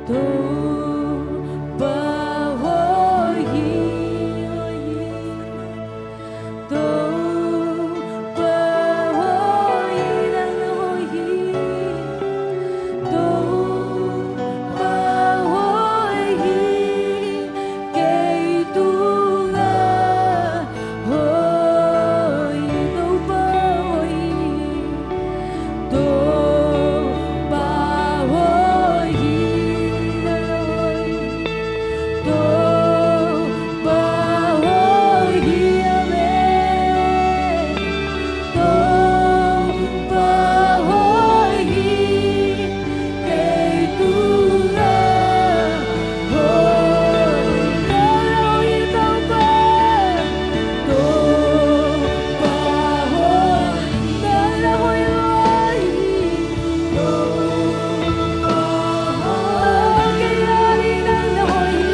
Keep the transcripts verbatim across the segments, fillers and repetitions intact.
Topa hoih hi, hoih hi. Topa hoih hi, nang na hoih hi. Topa hoih hi, kei tungah hoih hi. Topa hoih hi. Topa hoih hi, Topa hoih hi, amen. Topa hoih hi, kei tungah hoih hi. Topa hoih hi, Topa. Topa hoih hi, nang na hoih lua hi. Topa hoih hi, nang na hoih hi.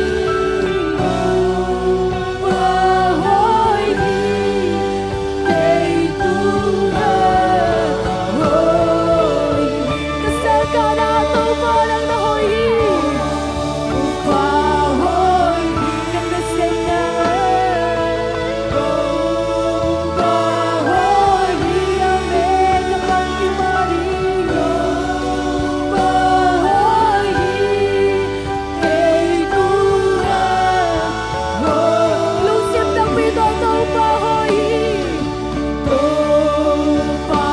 Topa hoih hi, kei tungah hoih hi. Ka sangkahna Topa nang na hoih hi. Topa hoih hi, ka nasepna. Topa hoih hi, amen, ka pangki mah hi. Topa hoih hi, kei tungah hoih hi. Lungsim tampi tawh Topa hoih hi. Topa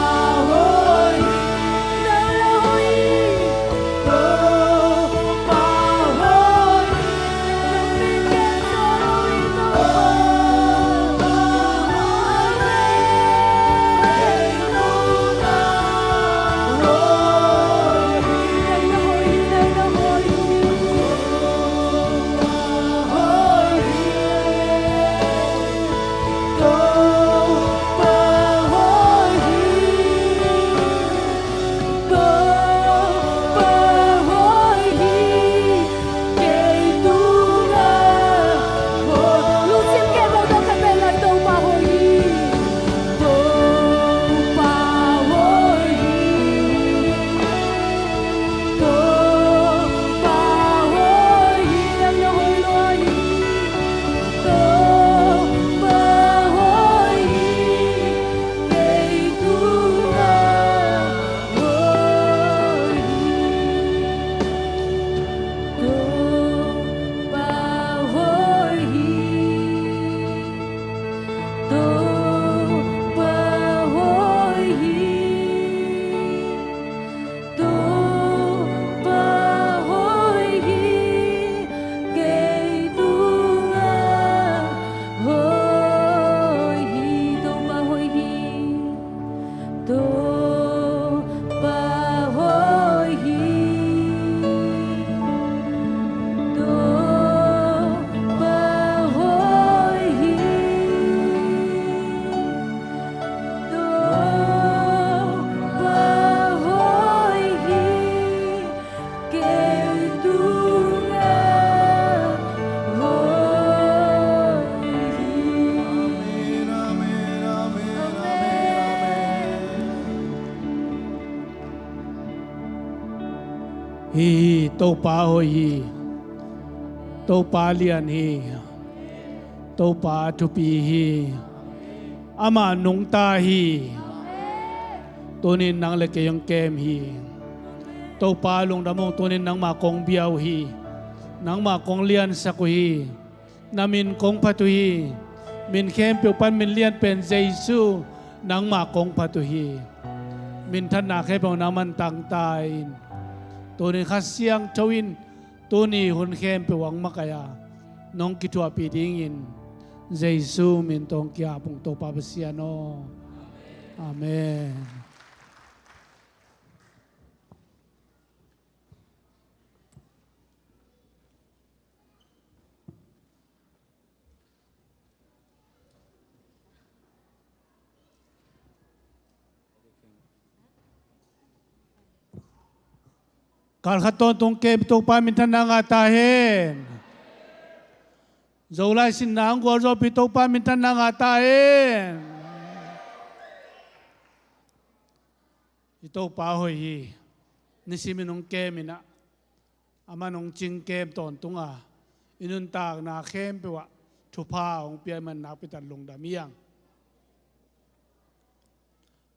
hoih hi, nang na hoih hi. Topa hoih hi, nang na hoih hi. Topa hoih hi, nang na hoih hi. Topa hoih hi. Topa hoih hi. Kei tungah hoih hi. Lungsim kei bawh tawh ka pen lai, Topa hoih hi. Topa hoih hi. Topa hoih hi, nang na hoih lua hi. Topa hoih hi, kei tungah hoih hi. Topa hoih hi. Topa hoih hi. Topa hoih hi, kei tungah hoih hi. Topa hoih hi. Topa hoih hi. Topa hoih hi. Topa hoih hi, kei tungah hoih hi. Amen, amen, amen, amen, amen. Hi hi, Topa hoih hi. Topa lian hi. Topa thupi hi. Amah nungta hi. Tunin nang le kei hong kem hi. Topa lungdam ung, tunin nangmah kong bia uh hi. Nangmah kong liansak uh hi. Na min kong phat uh hi. Min khempeuh pan min lian pen Jesu, nangmah kong phat uh hi. Minthanna khempeuh nangman tangta in. Tunin Kha Siangtho in tuni hun khempeuh ah hong makaih a, nong kithuahpih dingin Jesu min tawh hong ki-ap ung, Topa Pasian aw. Amen. Kalkhat tawntung kem Topa minthanna ngah ta hen. Zolai sinna hong gualzawhpih Topa minthanna ngah ta hen. I Topa hoih hi. Nisimin hong kem in ah, aman hong cingkem tawntung a, i nuntakna khempeuh ah thupha hong pia ahih man nakpi tak lungdam hi hang.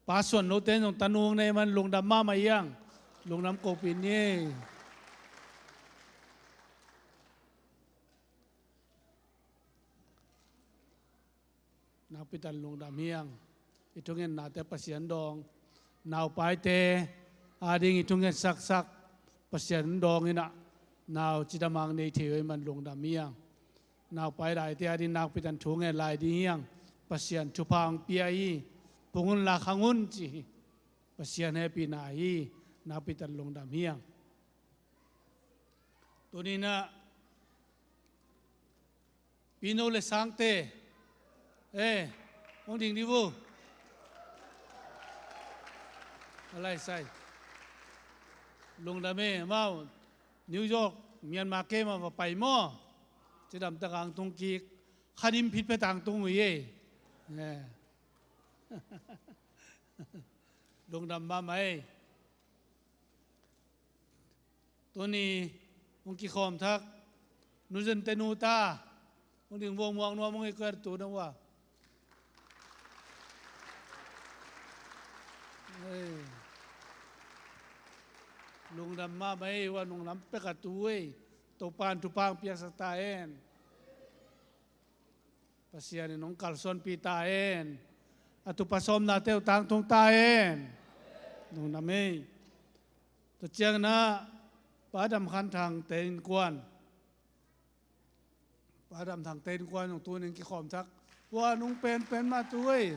Pa Suan Lo te in zong tanu hong nei ahih man lungdam mahmah hi hang. Lungdam kopih ni ei. Nakpi tak lungdam hi hang. I thungennate Pasian dawng, naupaite ading i thungen saksak Pasian dawng in ah, nau cidam hang nei thei uh ahih man lungdam hi hang. Naupai laite ading nakpi tak thungen lai ding hi hang. Pasian thupha hong pia hi. Pung un la, khang un ci hi. Pasian hehpihna hi. Nakpi tak lungdam hi hang. Tuni in ah Pino le Sangte, eh, hong ding dih vo. A lai sai. Lungdam e, amau New York, Myanmar kem ah va pai maw. Cidam tak hong tung kik. Khadim phit phet hong tung uh hi ei. Eh. Lungdam mahmah ei. Tuni hong kikhawm thak Nu Zen te nu ta, hong ding vuang muang nuam hong i kuer tu na ua. Ei. Lungdam mahmah ei, ua nunglam pek a tu ei. Topa'n thupha hong piaksak ta hen. Pasian in hong kalsuanpih ta hen. A tupa sawmnate uh tangtung ta hen. Lungdam ei. Tua ciangin ah Pa Dam Khan Thang te innkuan, Pa Dam Thang te innkuan zong tuni in kikhawm thak. Ua nung penpen mah tu ei.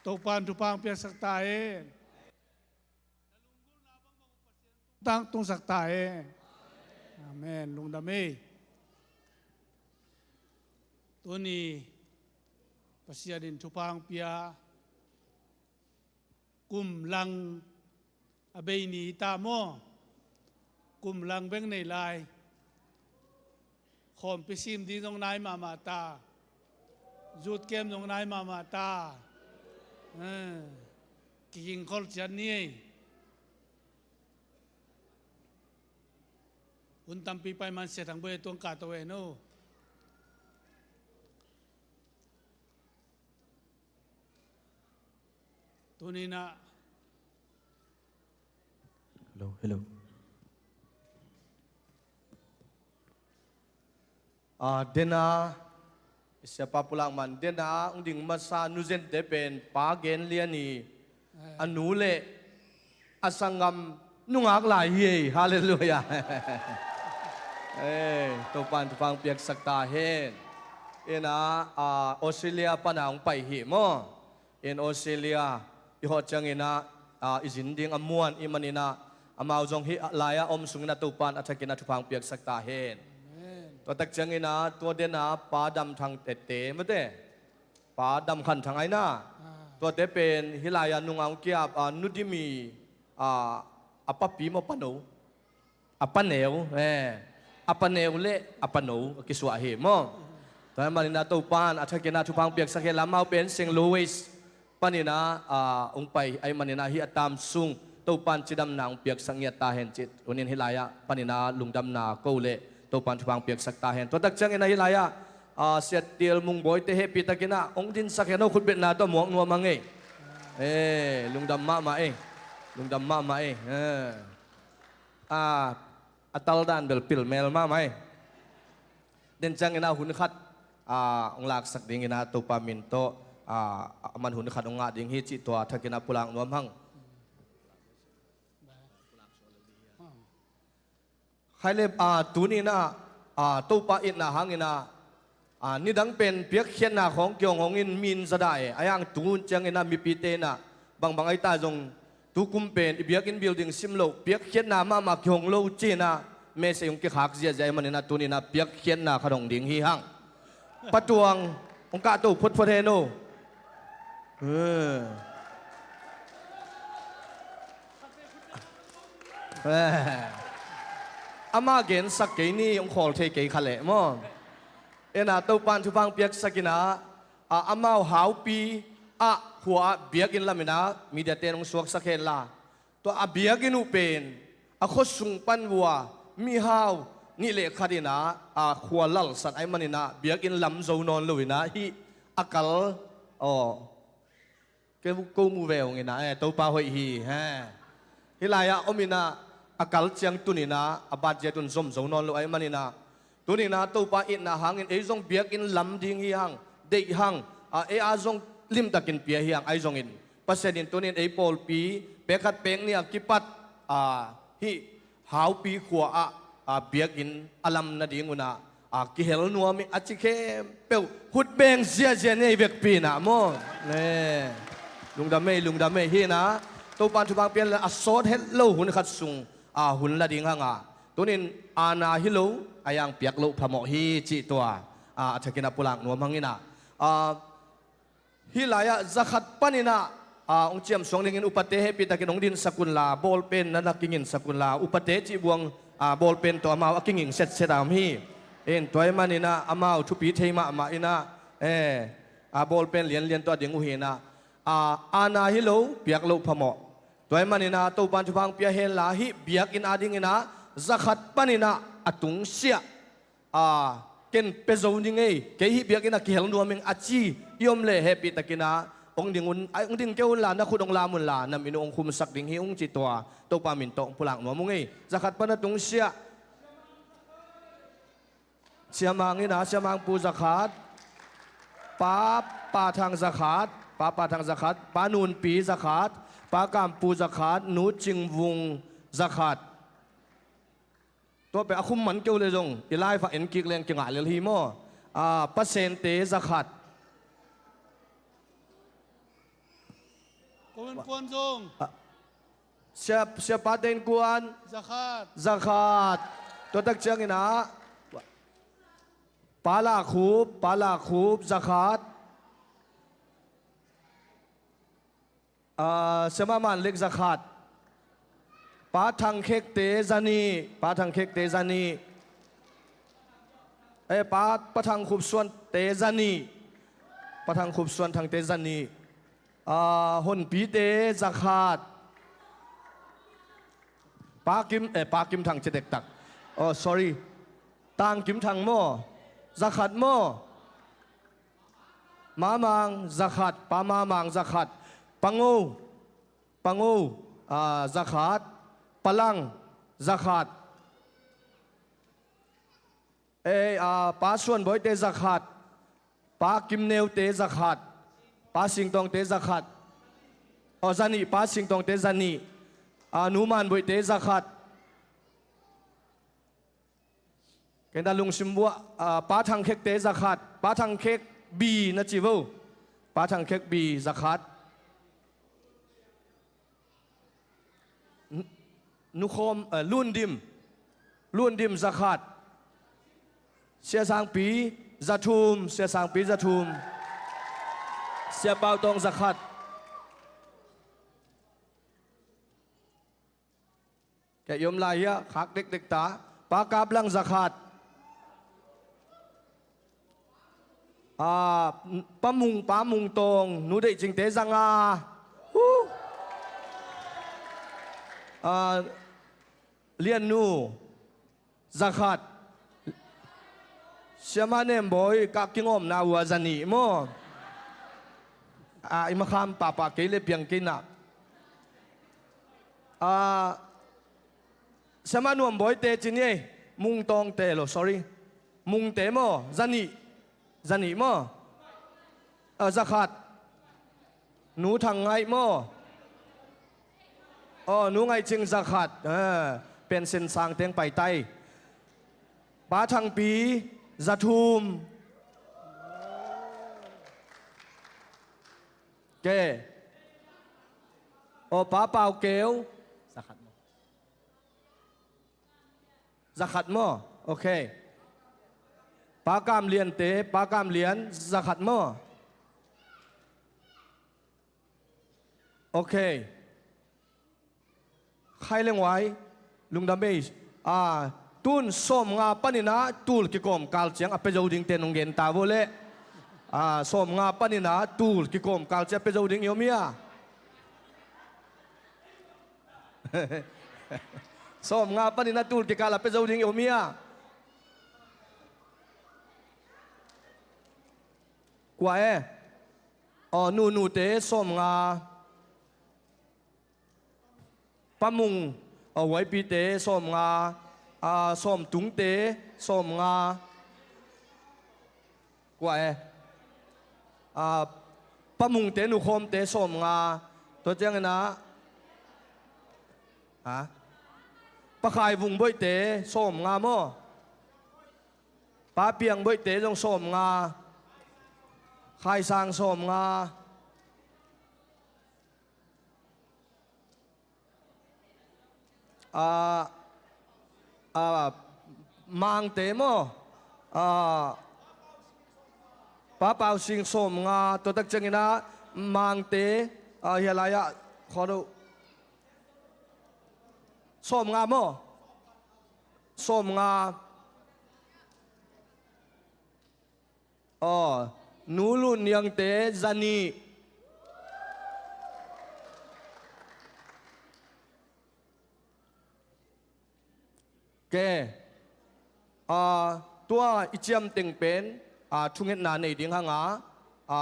Topa'n thupha hong piaksak ta hen. Tangtungsak ta hen. Amen. Lungdam ei. Tuni Pasian in thupha hong pia. Kum lang a bei ni ta maw. Kum lang bek nei lai. Khawmpi sim ding zong nai mahmah ta. Youth camp zong nai mahmah ta. Eh, kigingkhol ciat ni ei. Hun tampi pai man sia thang boi tuang ka to e no. Tuni in ah. Hello, hello. Ah, dena, siapa pulak man dena, hong ding masa Nu Zen te pen Pa Gen Lian hi. A nu le a sanggam nungak lai hi ei. Halleluiah. Eh, Topa'n thupha hong piaksak ta hen. Ina, ah, Australia pan a hong pai hi maw. In Australia i hawh ciangin ah, ah, i zin ding a muan ahih manin ah, amau zong hih lai-ah om sungin ah Topa'n a thakin ah thupha hong piaksak ta hen. Amen. Tua tak ciangin ah tua dena Pa Dam Thang te, te mate. Pa Dam Khan Thang ai na. Ah. Tuate pen hih lai-ah nungak hong ki-ap, ah, Nu Dimi, ah, a papi maw, pano. A paneu, eh. A paneu le a pano a kisuah hi maw. Tua ahih manin ah Topa'n a thakin ah thupha hong piaksak hen la, amau pen Senglo West panin ah, ah, hong pai ahih manin ah hih a tam sung Topa'n cidamna hong piaksak ngiat ta hen ci. Tuni in hih lai-ah panin ah lungdamna ko leh Topa'n thupha hong piaksak ta hen. Tua tak ciangin ah hih lai-ah, ah, Sia Tial Mung Bawi te hehpih takin ah hong dinsak hen aw, khutbetna tawh muak nuam hang ei. Eh, lungdam mahmah ei. Lungdam mahmah ei. Eh. Ah, a tal dan bel pil mel mahmah ei. Den ciangin ah hun khat, ah, hong laksak dingin ah Topa min tawh, ah, aman hun khat hong ngah ding hi cih tua thakin ah pulak nuam hang. Khaile, ah, tuni in ah, ah, Topa itna hangin ah, ah, nidang pen piakkhiatna khawng kihong hong in mi in za dah e. Ahi hang tu hun ciangin ah mipite in ah bangbang ahi ta zong tukum pen i biakinn building sim loh, piakkhiatna mahmah kihong lo ci-in ah message hong kikhak ziahziah ahih manin ah tuni in ah piakkhiatna khat hong ding hi hang. Pa Tuang, hong kahto photphot hen aw. Eh. Eh. Amah gensak kei ni, hong khawl thei kei kha leh maw. Ina, Topa'n thupha hong piaksak in ah, a, amau Haupi ah khua ah biakinn lam in ah media-te in hong suaksak hen la. a biakinn uh pen a khuasung pan vua mihau nih le khat in ah, a khua lalsat ahih manin ah biakinn lam zo nawn lo in ah hih a kal, aw, ke ko mu ve ung in ah, eh, Topa hoih hi, he. Hih lai-ah om in ah a kal ciang tun in ah a budget un zom zo nawn lo ahih manin ah, tuni in ah Topa itna hangin ei zong biakinn lam ding hi hang, deih hang, a, ei a zong limtakin pia hi hang, ahi zongin Pasian in tuni in ei pawlpi pek khat pek nih a kipat, a, hih Haupi khua ah, a, biakinn a lam nading un ah, a, kihel nuam hi a ci khempeuh hut beng ziazia ni ei vekpi in ah maw. Ne. Lungdam ei, lungdam ei. Hi in ah Topa in thupha pia in la a sawt het lo hun khat sung, a, hun la ding hang a, tuni in aana hi lo, a yang piak loh phamawh hi cih tua, a, a thakin a pulak nuam hang in ah, a, hih lai-ah zakhat pan in ah, a, hong ciamsuang dingin upate hehpihtakin hong dinsak un la, bawlpen na na kingingsak un la, upate cih buang, a, bawlpen tawh amau a kinging setset a om hi. In tua ahih manin ah amau thupi thei mahmah in ah, eh, a, bawlpen lianlian tawh a ding uh hi in ah, a, aana hi lo, piak loh phamawh. Tua ahih manin ah Topa in thupha hong pia hen la, hih biakinn a ding in ah zakhat pan in ah a tungsiah, a, ken pia zo ning ei, kei hih biakinn ah kihel nuam ing a ci i om leh hehpihtakin ah hong ding un, a, hong ding kei un la, na khut hong lam un la, na min uh hong khumsak ding hi ung ci tua Topa min tawh hong pulak nuam ung ei. Zakhat pan a tungsiah Siamang in ah, Siamang Pu zakhat, Pa, Pa Thang zakhat, Pa, Pa Thang zakhat, Pa Nunpi zakhat, Pa Kam Pu zakhat, Nu Cing Vung zakhat. Tua pen a khum man kei uh leh zong i live ah en kik leng kingah lel hi maw. A, Pa Sente zakhat. Ko in puan zong. A, Sia, Sia Pa Tein Kuan. Zakhat. Zakhat. Tua tak ciangin ah Pa La Khup, Pa La Khup zakhat. A, Sia Ma Man Lek zakhat. Pa Thang Khekte zanih, Pa Thang Khekte zanih. Eh, Pa, Pa Thang Khup Suante zanih. Pa Thang Khup Suan Thangte zanih. A, Honpite zakhat. Pa Kim, eh, Pa Kim Thang ci dektak. Oh, sorry. Tang Kim Thang maw? Zakhat maw? Ma Mang zakhat, Pa Ma Mang zakhat. Pa Ngo, Pa Ngo, a, zakhat. Pa Lang zakhat. Ei, a, Pa Suan Bawite zakhat. Pa Kim Neute zakhat. Pa Sing Tawngte zakhat. Aw, zanih, Pa Sing Tawngte zanih. A, Nu Man Bawite zakhat. Kei na lungsim buah, a, Pa Thang Khekte zakhat. Pa Thang Khek Bi na ci vo. Pa Thang Khek Bi zakhat. N-, Nu Khawm, eh, Lun Dim. Lun Dim zakhat. Sia Sangpi zathum, Sia Sangpi zathum. Sia Pau Tawng zakhat. Kei i om lai hi a, khak dekdek ta. Pa Kap Lang zakhat. A, Pa Mung, Pa Mung Tawng, Nu Deih Cingte zanga. Huh. A, Lian Nu zakhat. Siama Nem Bawi, ka kingawmna uh a zanih maw. A, i makham pahpah kei le piang kei na. A, Siama Nuam Bawite ci ni ei. Mung Tawngte lo, sorry. Mungte maw, zanih. Zanih maw? A, zakhat. Nu Thang Ngaih maw? Aw, Nu Ngaih Cing zakhat. A, pension sang teng pai tai. Pa Thang Pi zathum. Ke. Aw, Pa Pau Keu zakhat maw? Zakhat maw? Ok. Pa Kam Liante, Pa Kam Lian, zakhat maw? Ok. Khai leng uai, lungdam ei. A, tun sawmnga panin a tul kikawm kal ciang a pia zo dingte nong gen ta vo leh. A, sawmnga panin a tul kikawm kal ciang a pia zo ding i om hi a. Sawmnga panin a tul kikal a pia zo ding i om hi a. Kua e? Aw, nunute sawmnga. Pamung, aw, huaipite sawmnga. A, sawmtungte sawmnga. Kua e? A, pamungte nukhawmte sawmnga. Tua ciangin ah, ha? Pakhai vung boihte sawmnga maw? Papiang boihte zong sawmnga. Khaisang sawmnga. A, a, mangte maw? A, papau sing sawmnga, tua tak ciangin ah mangte, a, hia lai-ah khuado sawmnga maw? Sawmnga. Aw, nu Lun Niangte zanih. Ke, a, tua i ciamteng pen, a, thungetna nei ding hanga, a,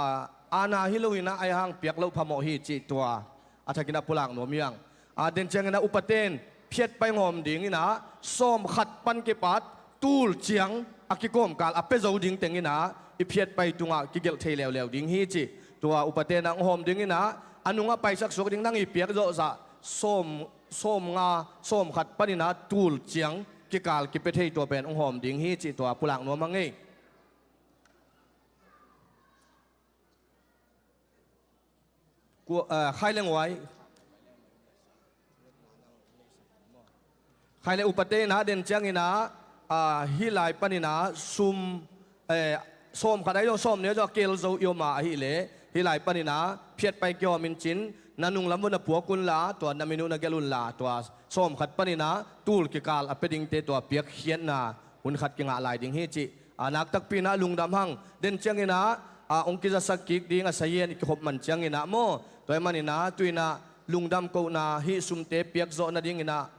ana hi loin ah ai hang piak loh phamawh hi cih tua a thakin a pulak nuam hiang. A, den ciangin ah upaten phiatpai ngawm dingin ah sawmkhat pan kipat tul ciang a kikawmkal a pia zo ding tengin ah i phiatpai tungah kigelh thei leuleu ding hi cih tua upaten ah hong hawm dingin ah a nungah paisak suak ding nang i piak zawhzah sawm, sawmnga, sawmkhat panin ah tul ciang kikal kipia thei tua pen hong hawm ding hi cih tua pulak nuam hang ei. Kua, ah, khai leng uai. Khai le upate in ah den ciangin ah, ah, hih lai panin ah sum, eh, sawmkhat ahi zong sawmnih ahi zong a kel zo i om a ahih leh hih lai panin ah phiatpai kihawm in cin na nunglam un na puak unla tua na min uh na gelh unla tua sawmkhat panin ah tul kikal a pia dingte tua piakkhiatna hun khat kingah lai ding hi cih. A, nak takpi in ah lungdam hang. Den ciangin ah, a, hong kizasak kik ding a sayen i kikhop man ciangin ah maw? Tua ahih manin ah tu in ah lungdam kohna hih sumte piak zawh nadingin ah,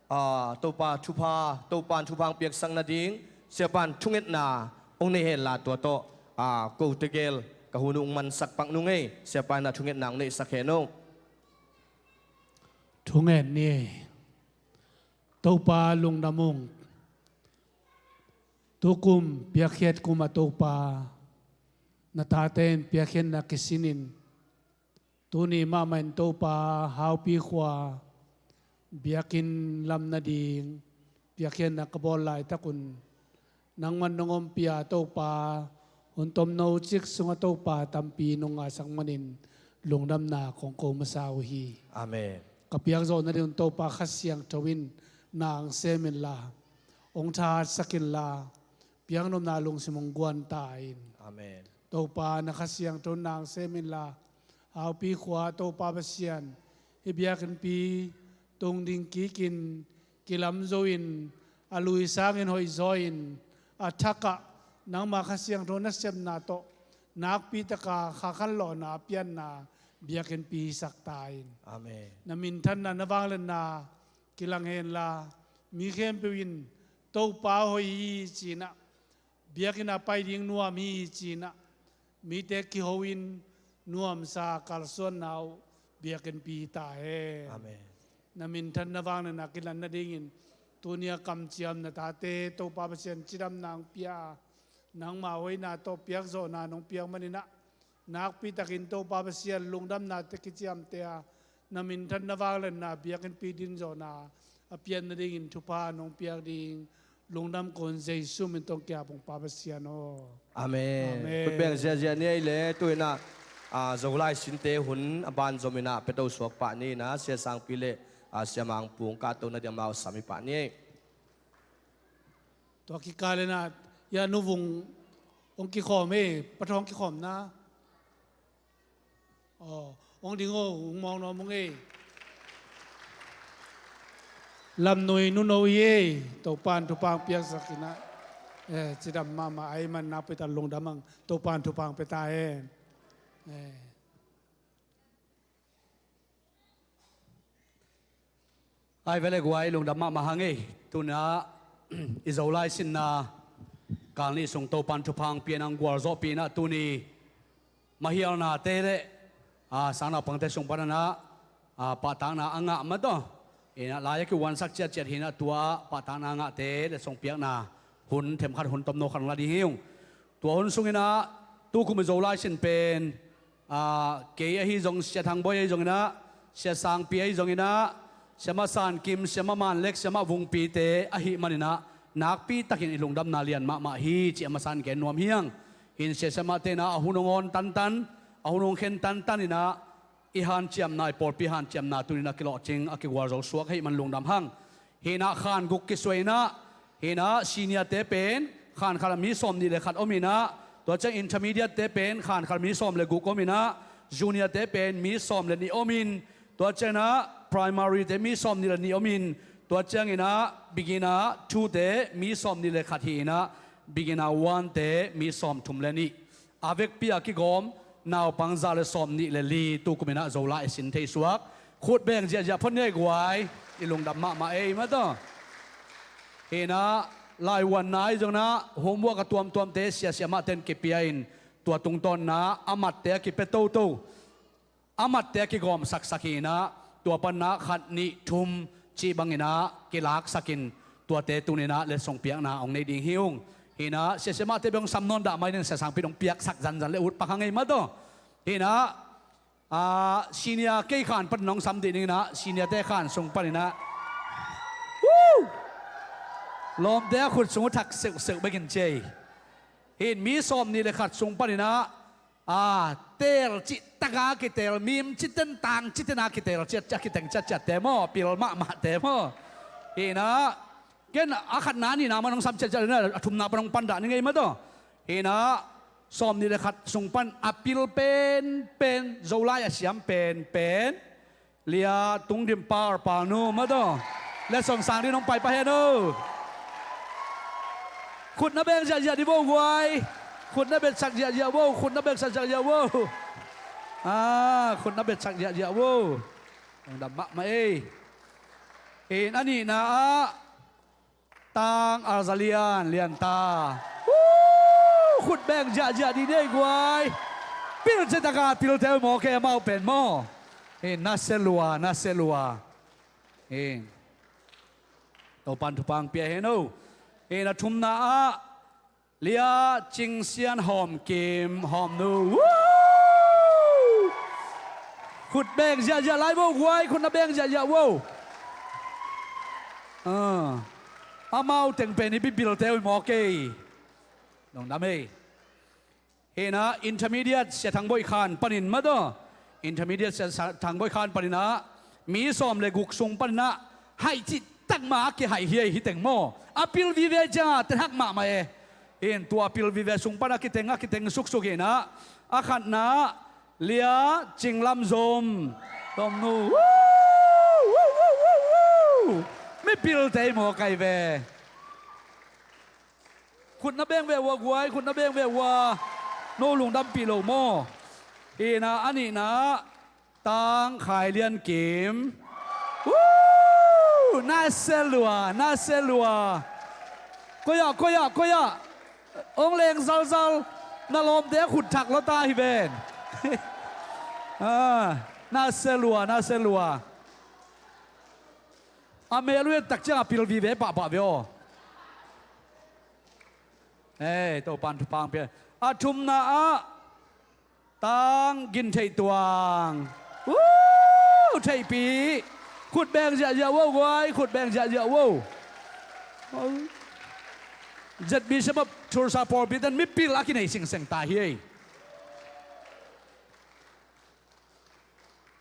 a, Topa thupha, Topa in thupha hong piaksak nading Siapa in thungetna hong nei henla tua tawh, a, ko tegel ka hun uh hong mansak pak nung ei. Siapa in ah thungetna hong neihsak hen uh. Thungen ni ei. Topa lungdam ung. Tukum piakkhiat kum a Topa, na tate in piakkhiatna kisinin tuni mahmah in Topa Haupi khua biakinn lam nading piakkhiatna ka bawl laitak un nangman nong ompih a Topa, hun tomno cik sungah Topa tampi nong ngahsak manin lungdamna kong ko masa uh hi. Amen. Ka piak zawh nading un Topa Kha Siangtho in na hong sem inla, hong thahatsak inla, piaknopna lungsim hong guan ta in. Amen. Topa na Kha Siangtho in na hong sem inla, Haupi khua Topa Pasian, hih biakinnpi tung ding kikin kilam zo in, a lui sangin hoih zaw in, a thakah nangma Kha Siangtho nasepna tawh nakpi taka kha khanlawhna a pianna biakinnpi hisak ta in. Amen. Na minthanna na vangliatna kilang henla, mi khempeuh in Topa hoih hi ci-in ah, biakinn ah pai ding nuam hi ci-in ah, mite kiho in nuamsa kalsuanna uh biakinnpi hi ta hen. Amen. Na minthanna vangliatna kilang nadingin tuni a kamciam na tate Topa Pasian cidamna hong pia a, nangma hoihna tawh piakzawhna nong piak manin ah, nakpi takin Topa Pasian lungdamnate kiciamteh a, na minthanna vangliatna biakinnpi dinzawhna a pian nadingin thupha nong piak ding lungdam ko in Jesu min tawh kiap ung Pa Pasian aw. Amen. Amen. Khut beng ziahziah ni ei le tu in ah, a, Zolai sinte hun a banzom in ah pia to suak pah ni in ah Sia Sangpi le, a, Sia Mang Pung kahto nading amau sam hi pah ni ei. Tua kikal in ah, ya nuvung hong kikhawm ei, pathawng kikhawmna. Aw, hong ding aw, hong mawng nuam ung ei. Lamnui nuno hi ei, Topa in thupha hong piaksak in ah. Eh, cidam mahmah ahih man nakpi tak lungdam hang, Topa in thupha hong pia ta hen. Eh. Ai vele guai, lungdam mahmah hang ei. Tuna i Zolai sinna kal nih sung Topan thupha hong pia in, hong gualzawhpih in ah, tuni mahialnate le, a, sangnaupangte sung panin ah, a, pahtakna a ngah mah tawh, in ah lai a kiuansak ciatciat hi in ah, tua pahtakna a ngahte letsong piakna hun themkhat, hun tomno khat hong la ding hi ung. Tua hun sungin ah, tukum i Zolai sin pen, a, kei ahi zong, Sia Thang Bawi ahi zongin ah, Sia Sangpi ahi zongin ah, Siamah San Kim, Siamah Man Lek, Siamah Vung Pi te ahih manin ah, nakpi takin i lungdamna lian mahmah hi cih a masa in gen nuam hi ing. Hi in, Sia Siamahte in ah a hun hong awn tantan, a hun hong khen tantan in ah, i hanciamna, i pawlpi hanciamna tuni in ah kilawhcing a, kigualzo suak ahih man lungdam hang. Hi in ah khan guk kisuai in ah, hi in ah senior-te pen khan khat ah mi sawmnih le khat om in ah, tua ciang intermediate-te pen khan khat ah mi sawm le guk om in ah, junior-te pen mi sawm le nih om in, tua ciang in ah primary-te mi sawmnih le nih om in, tua ciangin ah beginner two-te mi sawmnih le khat hi in ah, beginner one-te mi sawmthum le nih. A vekpi a kigawm naupang za le sawmnih le li tukum in ah Zolai a sin thei suak. Khut beng ziahziah phot ni ei guai. I lungdam mahmah ei mah tawh. Hi in ah laivuanna ahi zongin ah homework a tuamtuamte sia siamahte in kipia in, tua tungtawn in ah a matte a kipia toto, a matte a kigawmsaksak hi in ah, tua panin ah khat nih thum cih bangin ah kilaksak in, tuate tuni in ah letsong piakna hong nei ding hi ung. Hi in ah sia siamahte bek hong sam nawn dah mai ning, Sia Sangpi in hong piaksak zanzan le ut pak hang ei mah tawh. Hi in ah, a, senior kei khan panin hong sam dih ning in ah, senior-te khan sung panin ah. Woo! Lawmte a khut sung uh thak seuhseuh bekin ci ei. Hi in mi sawmnih le khat sung panin ah, a, teel cih tak a kiteel, mim cih ten, tang cih ten a kiteel ciat, a kiteng ciatciatte maw, pil mahmahte maw. Hi in ah, ken a khatna, a nihna man hong sam ciatciat in ah, a thumna pan hong pan dah ning ei mah tawh. Hi in ah sawmnih le khat sung pan a pil penpen, Zolai a siam penpen, Lia Tung Dim Par, Panu mah tawh. Letsong sang ding hong pai pah hen aw. Khut na beng ziahziah dih vo guai. Khut na betsak ziahziah vo, khut na betsak ziahziah vo. A, khut na betsak ziahziah vo. Lungdam mahmah ei. Hi in a nihna ah Tang Alzalian Lianta. Woo! Khut beng ziahziah dih ni ei guai. Pil cih tak a pilte uh maw, kei amau pen maw. Hi in, na se lua, na se lua. Hi in, Topan thupha hong pia hen aw. Hi in, a thumna ah Lia Cing Sian Hawm Kim, Hawm Nu. Woo! Khut beng ziahziah lai vo guai, khut na beng ziahziah vo. A, amau teng pen i bibilte uh hi maw kei. Lungdam ei. Hi in ah intermediate Sia Thang Bawi khan panin mah tawh. Intermediate Sia Thang Bawi khan panin ah mi sawm le guk sung panin ah haih cih tak mah a kihaih hi ei, hi teng maw. A pil vive ciang a ten hak mahmah e. Hi in, tua pil vive sung pan a kiteng, a kiteng suksuk hi in ah, a khatna Lia Cing Lam Zom, Zom Nu. Woo! Woo! Woo! Woo! Woo! Mipilte hi maw kai ve. Khut na beng ve ua guai, khut na beng ve ua. No lungdampih lo maw. Hi in ah, a nihna Tang Khai Lian Kim. Woo! Na se lua, na se lua. Koi ah, koi ah, koi ah. Hong leng zalzal. Na lawmte a khut thak lua ta hi ven. A, na se lua, na se lua. A mel uh et tak ciang a pil vive pahpah ve aw. Ei, Topan thupha hong pia. A thumna ah Tang Gin Theih Tuang. Woo! Theihpih. Khut beng ziahziah vo guai, khut beng ziahziah vo. Z B C Bap Thulsa pawlpi ten mipil a kinei singseng ta hi ei.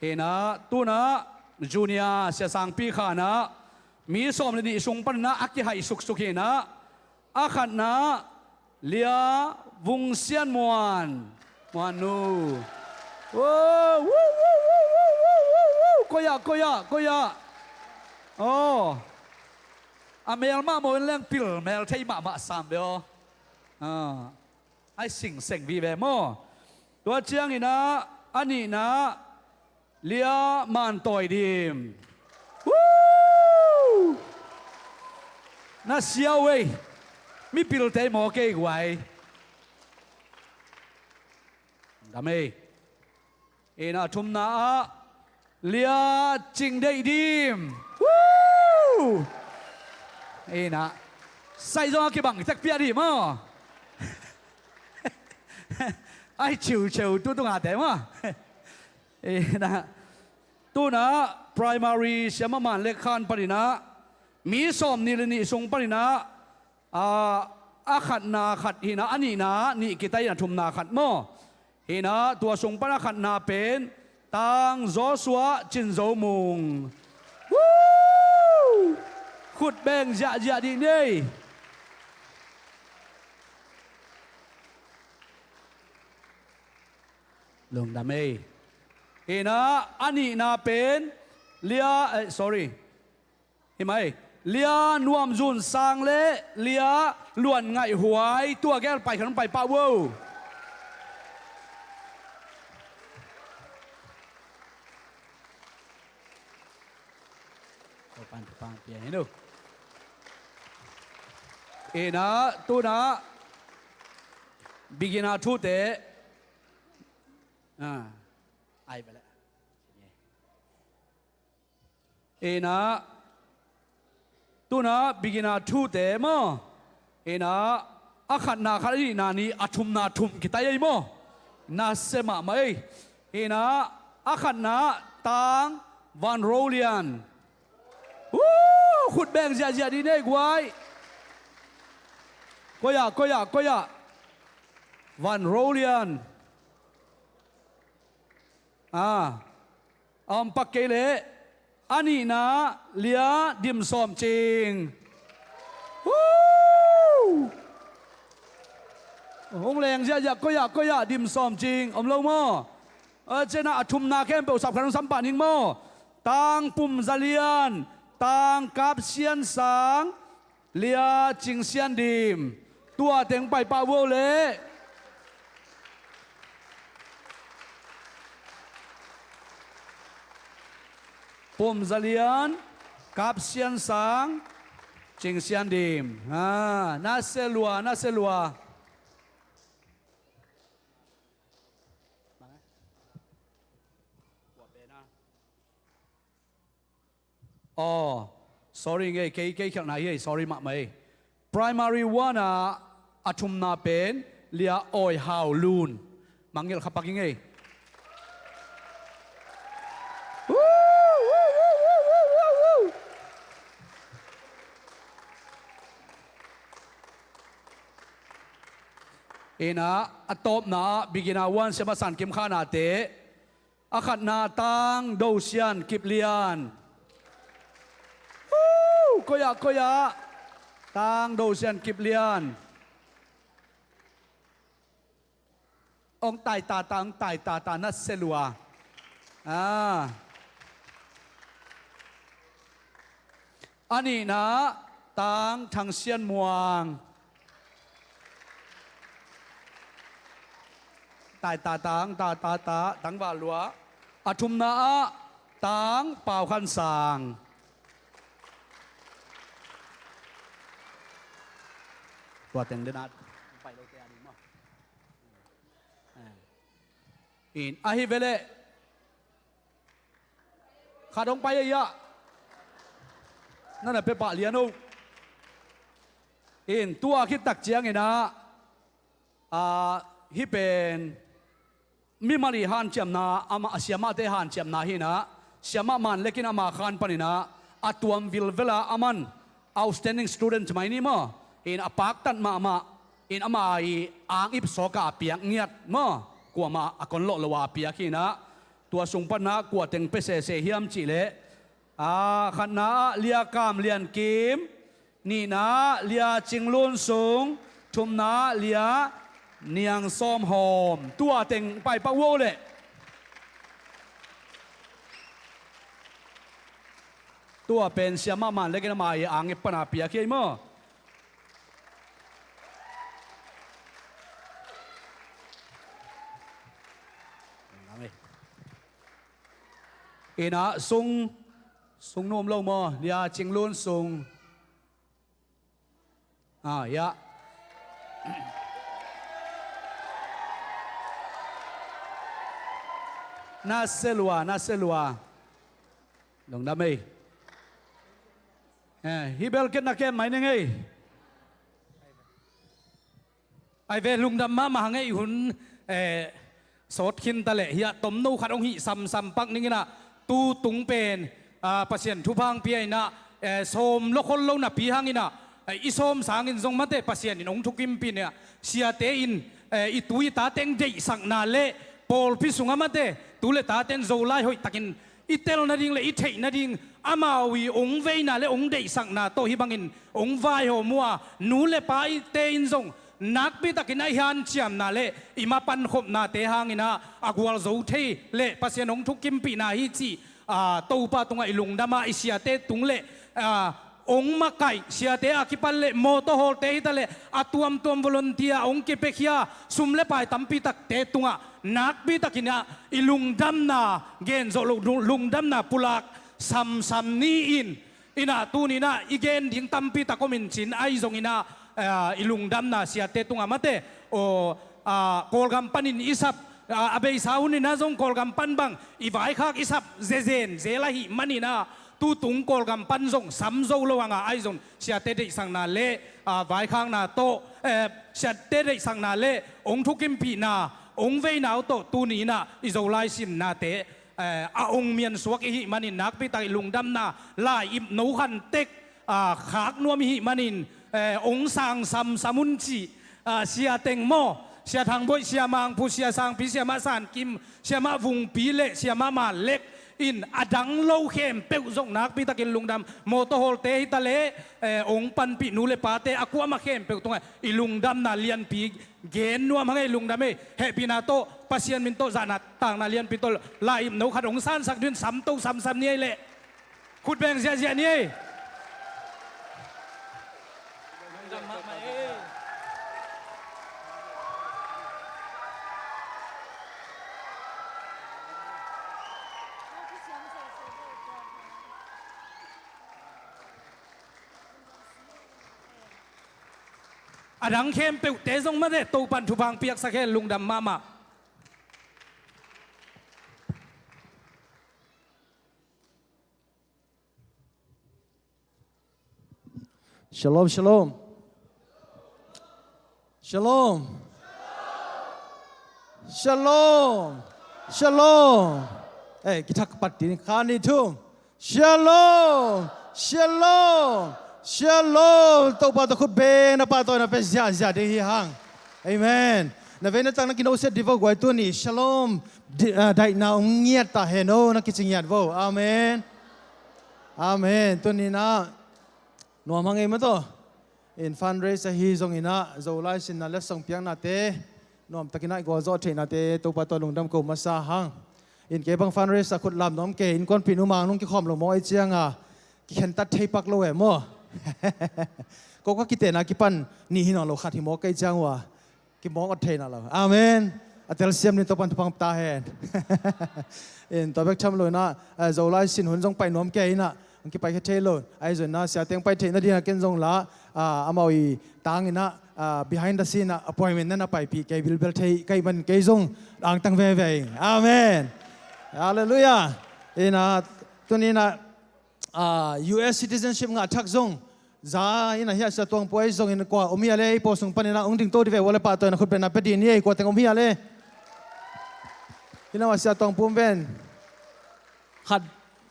Hi in ah, tu in ah, junior Sia Sangpi khan ah, mi sawm le nih sung pan in ah, a kihaih suksuk hi in ah, a khatna, Lia Vung Sian Muan, Muan Nu. Woo, woo, woo. Koi ah, koi ah, koi ah. Aw. A mel mah maw in leng pil mel thei mahmah sam ve aw. A. Ai singseng vive maw. Tua ciangin ah, a nihna, Lia Man Tawi Dim. Woo! Na siau ei. Mipilte i maw kei guai. Dam ei. Ina thumna ah Lia Cing Deih Dim. Woo! Ina sai zong a kibang tek piah di maw. Ai ciuciu tu tunga te maw. Ina tuna primary siama man lek khan paninah mi sawm nih le nih sung paninah a, a khatna khat hinah a nihna nih kitai in a thumna khat maw. Hinah tua sung pan a khatna pen Tang Joshua Cin Zo Mung. Woo! Khut beng ziahziah dih nei. Lungdam ei. Hinah a nihna pen Lia, eh, sorry. Hi mai. Lia Nuam Zun Sang le Lia Luan Ngaih Huai tua gel pai khan pai pah vo. Ina tuna beginner thute. Ah, ai bele. Ina tuna beginner thute maw. Ina a khatna khat a nihna nih a thumna thum kitai ei maw. Na se mahmah ei. Ina a khatna Tang Van Rolian. Woo! Khut beng ziahziah dih nei guai. Koiah, koiah, koiah. Van Rolian. Ah. A om pak kei leh a nihna Lia Dim Sawm Cing. Woo! Hong leng ziahziah koiah koiah Dim Sawm Cing om lo maw? A cianah a thumna khempeuh sap khat hong sam pah ning maw? Tang Pum Za Lian, Tang Kap Sian Sang, Lia Cing Sian Dim. Tua teng pai pah vo leh. Pum Za Lian, Kap Sian Sang, Cing Sian Dim. Ha, na se lua, na se lua. Aw, sorry ngei, kei, kei khialhna hi ei, sorry mahmah ei. Primary one ah a thumna pen Lia Awi Hau Lun. Mangngilh kha pak i ngei. Ina a tawpna ah beginner one siama San Kim Khanate. A khatna Tang Do Sian Kip Lian. Woo! Koiah, koiah. Tang Do Sian Kip Lian. Ong tai tata, ong tai tata na se lua. Ah. A nihna Tang Thang Sian Muang. Tai ta tang, ta ta ta, tang va lua. A thumna ah Tang Pau Khan Sang. Tua teng den ah pai lo te a ding maw. In ahi ve leh. Khat hong pai ahi ah. Na na pia pah lian o. In tua khit tak ciangin ah, ah, hih pen mimal i hanciamna, amah, a siamahte hanciamna hi in ah, siamah man lekin ama khan panin ah, a tuam vilvel a aman outstanding student mai ni maw. In a paktat mahmah, in ama i ang ip sawk a piak ngiat maw. Kuamah a kon lawh lo a piak hi in ah, tua sung pan ah kua teng pia sese hiam cih leh, a, khatna ah Lia Kam Lian Kim, nihna ah Lia Cing Lun Sung, thumna ah Lia Niang Sawm Hawm. Tua teng pai pak uh o leh. Tua pen siamah man lekin ama i ang ip pan a piak hi ei maw. In ah sung, sung nu om lo maw, Lia Cing Lun Sung. Ah, ya. Na selua, na selua. Lungdam ei. Eh, hi bel ken na kem mai neng ei. Ai ve, lungdam mahmah hang ei. Hun, eh, sawt khin ta leh hiah tomno khat hong hih samsam pak ning inah, tu tung pen, ah, Pasian thupha hong pia inah, eh, sawm lo khol lo napi hang inah, eh, i sawm sangin zong mate Pasian in hong thukimpih inah, siate in, eh, i tu i tate hong deihsakna le pawlpi sungah mate tu le tate in Zolai hoihtakin i tel nading le i theih nading, amau i hong veina le hong deihsakna tawh hih bangin hong vaihawm uh a, nu le pate in zong nakpitakin a i hanciamna le i mapankhopnate hang inah a gualzo thei le Pasian hong thukimpihna hi cih, ah, Topa tungah i lungdam a, i siate tung le, ah, hong makaih siate a kipan le mawtaw hawlte hi ta leh a tuamtuam volunteer hong kipiakhia sum le pai tampi takte tungah nakpitakin ah i lungdamna genzawh loh, lungdamna pulak samsam ni in, inah tuni inah i gen ding tampi tak om in cin ahi zong inah, ah, i lungdamna siate tungah mate, aw, ah, Kawlgam panin i sap, ah, a beisa hun inah zong Kawlgam pan bang i vaikhak i sap zezen zel ahih man inah, tu tung Kawlgam pan zong sam zo lo hang a, ahi zong siate deihsakna le, ah, vaikhakna tawh, eh, siate deihsakna le hong thukimpihna, hong veina uh tawh tuni inah i Zolai sinnate, eh, a hong miansuak i hih manin nakpitak i lungdamna lai ip no khantek, ah, khak nuam i hih manin, eh, hong sang samsam un cih, ah, sia teng maw, Sia Thang Boih, Sia Mang Phu, Sia Sang Pi, Sia Mah San Kim, Sia Mah Vung Pi le Sia Mah Man Lek in a dang lo khempeuh zong nakpitakin lungdam. Mawtaw hawlte hi ta leh, eh, hong panpih nu le pate a kuamah khempeuh tungah i lungdamna lianpi gen nuam hang ei. Lungdam ei. Hehpihna tawh, Pasian min tawh, zahtakna lianpi tawh lai ip no khat hong sansak ding un, samto samsam ni ei leh. Khut beng ziahziah ni ei. A dang khempeuhte zong mate Topan thupha hong piaksak hen. Lungdam mahmah. Shalom, shalom. Shalom. Shalom. Shalom. Eh, kithak pat dih ni, khat, nih, thum. Shalom. Shalom. Shalom. Topa tawh khut beng, na pahtawina pia ziahziah ding hi hang. Amen. Na vei na tang na kinawhsiat dih vo guai, tuni Shalom di-, ah, daihna hong ngiat ta hen aw, na kici ngiat vo. Amen. Amen. Tuni inah nuam hang ei maw taw. In fundraise ahi zong inah, Zolai sinna letsong piaknate nuamtakin ah i gualzawh theihnate Topa tawh lungdam ko masa hang. In kei bang fundraise ah khut lam nuam kei, innkuanpih nu mang nung kikhawm lo mawk ei cianga kikhentat thei pak lo eh maw. Ko ka kitehna kipan nih hi nawn lo, khat hi mawk kei ciang uh a kimawk awt thei nawn lo. Amen. A telsiam ni, Topan thupha hong pia ta hen. In tua bek tham lo inah, eh, Zolai sin hun zong pai nuam kei inah, hong kipai kha thei lo. Ahi zong inah siate hong pai theih nading a ken zong la, ah, amau i tang inah, ah, behind the scene ah appointment na na paipih kei bilbel thei ka hih man kei zong angtang veve ing. Amen. Halleluiah. Inah tuni inah, ah, U S citizenship ngah thak zong za inah, hiah Sia Tuang Pu ahi zongin kua om hia le, ei pawl sung panin ah hong dingto dih ve ua le pahtawina khut bengna pia dih ni ei, kua teng om hia le. Hi lamah Sia Tuang Pu om ven. Khat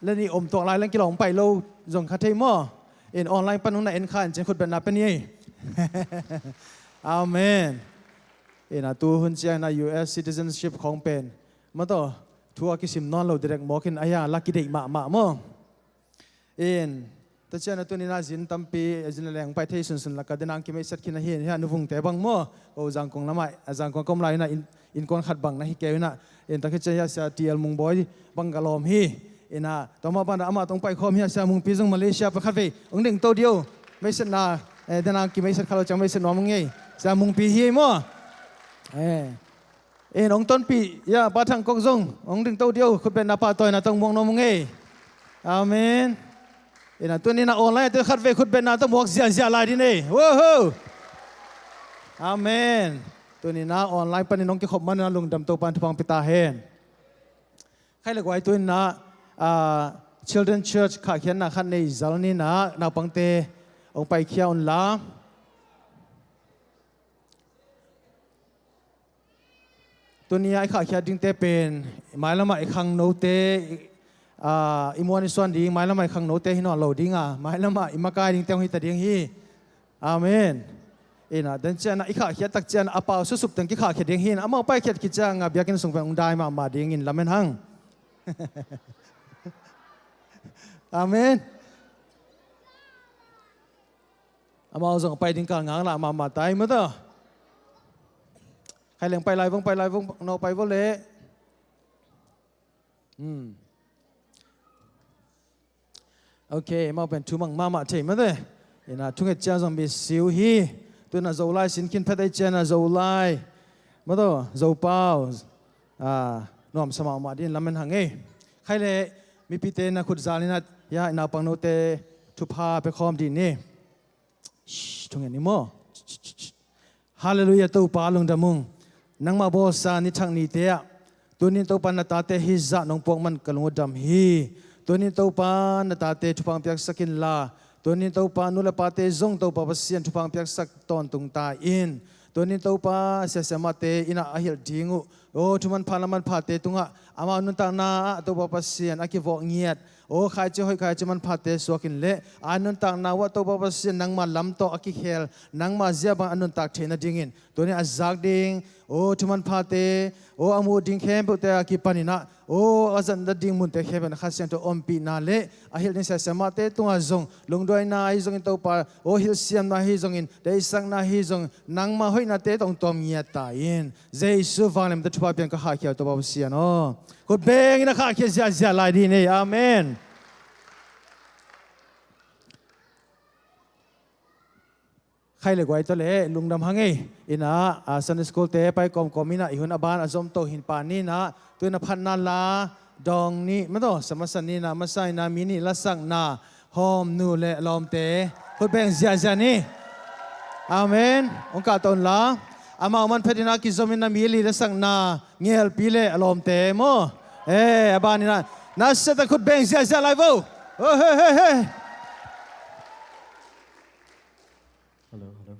le nih om tuak lai leng kilawm pai lo zong kha thei maw. In online pan hong na en kha in cin khut bengna pia ni ei. Amen. Inah tu hun ciang inah U S citizenship khawng pen maw taw, thu a kisim nawn lo direct mawk in, ahi a la kideih mahmah maw. In, tua ciang a tuni inah zin tampi, zin a leng pai thei sunsun laka denang kimeihsat khin ahi, hiah Nu Vungte bang maw, ko Zangkong lamah, a Zangkong ka om lai inah in, innkuan khat bang na hi kei uh inah, in tua khit ciang hiah Sia T L Mungbawi bang ka lawm hi, inah tua mah bang inah amah tawh hong paikhawm hiah Sia Mungpi zong Malaysia pa khat vei hong dingto dih o, meihsatna, eh, denang kimeihsat kha lo ciang meihsat nuam ung ei, Sia Mungpi hi ei maw. Eh. In hong tonpih, ya, Pa Thang Kok zong hong dingto dih o, khut bengna pahtawina tawh hong muak nuam ung ei. Amen. Ina, tuni-in ah online te khatvei khut bengna tawh muak ziahziah lai ding ei. Woohoo! Amen. Tuni-in ah online panin hong kikhop manin ah lungdam, Topa'n thupha hong pia ta hen. Khai le guai, tuni-in ah, ah, Children Church khahkhiatna khat nei zal ni-in ah naupangte hong paikhia un la. Tuni-a i khahkhiat dingte pen mailamah i khangnote, i, ah, i muan i suan ding, mailamah i khangnote hi nawn lo ding a, mailamah i makai dingte hong hi ta ding hi. Amen. Ina, den ciangin ah i khahkhiat tak ciangin ah a pau susup teng kikhahkhia ding hi. Amau paikhiat khit ciangin ah biakinn sung pen hong dai mahmah dingin lamen hang. Amen. Amau zong a pai ding kal ngaklah mahmah ta hi maw tawh. Khai leng pai lai vong, pai lai vong, no pai vong leh. Hmm. Ok, amau pen thumang mahmah thei maw tawh. Ina, thunget ciang zong mi siu hi. Tu-in ah Zolai sin khin phet ei ciang ah Zolai, maw tawh, Zopau. Ah, nuamsa mahmah dingin lamen hang ei. Khai leh mipite na khut zal ni-in ah, ya, i naupangnote thupha pia khawm dih ni. Shh, thungen ni maw? Halleluiah, Topa lungdam ung. Nangmah bawlsa ni thak nite ah tuni-in Topa na tate hih zah nong puak man ka lung uh dam hi. Tuni-in Topa na tate thupha hong piaksak inla, tuni-in Topa nu le pate zong Topa Pasian thupha hong piaksak tawntung ta in. Tuni-in Topa sia siamahte in ah a hilh ding uh, aw, thu manpha lam manphate tungah amau nuntakna ah Topa Pasian a kivawh ngiat, aw, khaici hoih khaici manphate suak in leh, a nuntakna uh ah Topa Pasian nangma lam tawh a kikhel, nangma zia bang a nuntak theih nadingin tuni-in a zak ding, aw, thu manphate, aw, a muh ding khempeuhte a kipanin ah, aw, a zat nading munte khempeuh in ah Kha Siangtho ompihna leh a hilh ding sia siamahte tungah zong lungduaina ahi zongin Topa, aw, hilhsiamna ahi zongin, deihsakna ahi zongin, nangma hoihnate tawh hong tawm ngiat ta in. Jesu vangliamte thupha piang ka khahkhia uh Topa Pasian aw. Khut bengin a khahkhia ziahziah lai dih ni ei. Amen. Khai le guai tawh leh lungdam hang ei. Ina, ah, Sunday school te pai kawmkawm ina, i hun a ban a zom to hi pah ni-in ah, tu-in ah phatna la dawng nih, maw tawh, sa masa ni-in ah, masa ina mi nih lasakna, Hawmnu le a lawmte khut beng ziahziah ni. Amen. Hong kahto un la. Amau man phet in ah kizom in ah mi li lasakna, Ngelpi le a lawmte maw. Eh, a ban in ah nasia tak khut beng ziahziah lai vo. Oh, he, he, he. Hello, hello.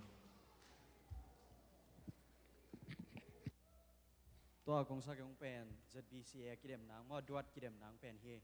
Tua kong sak kong pen Z B C A kidem nang maw, duat kidem nang pen hi.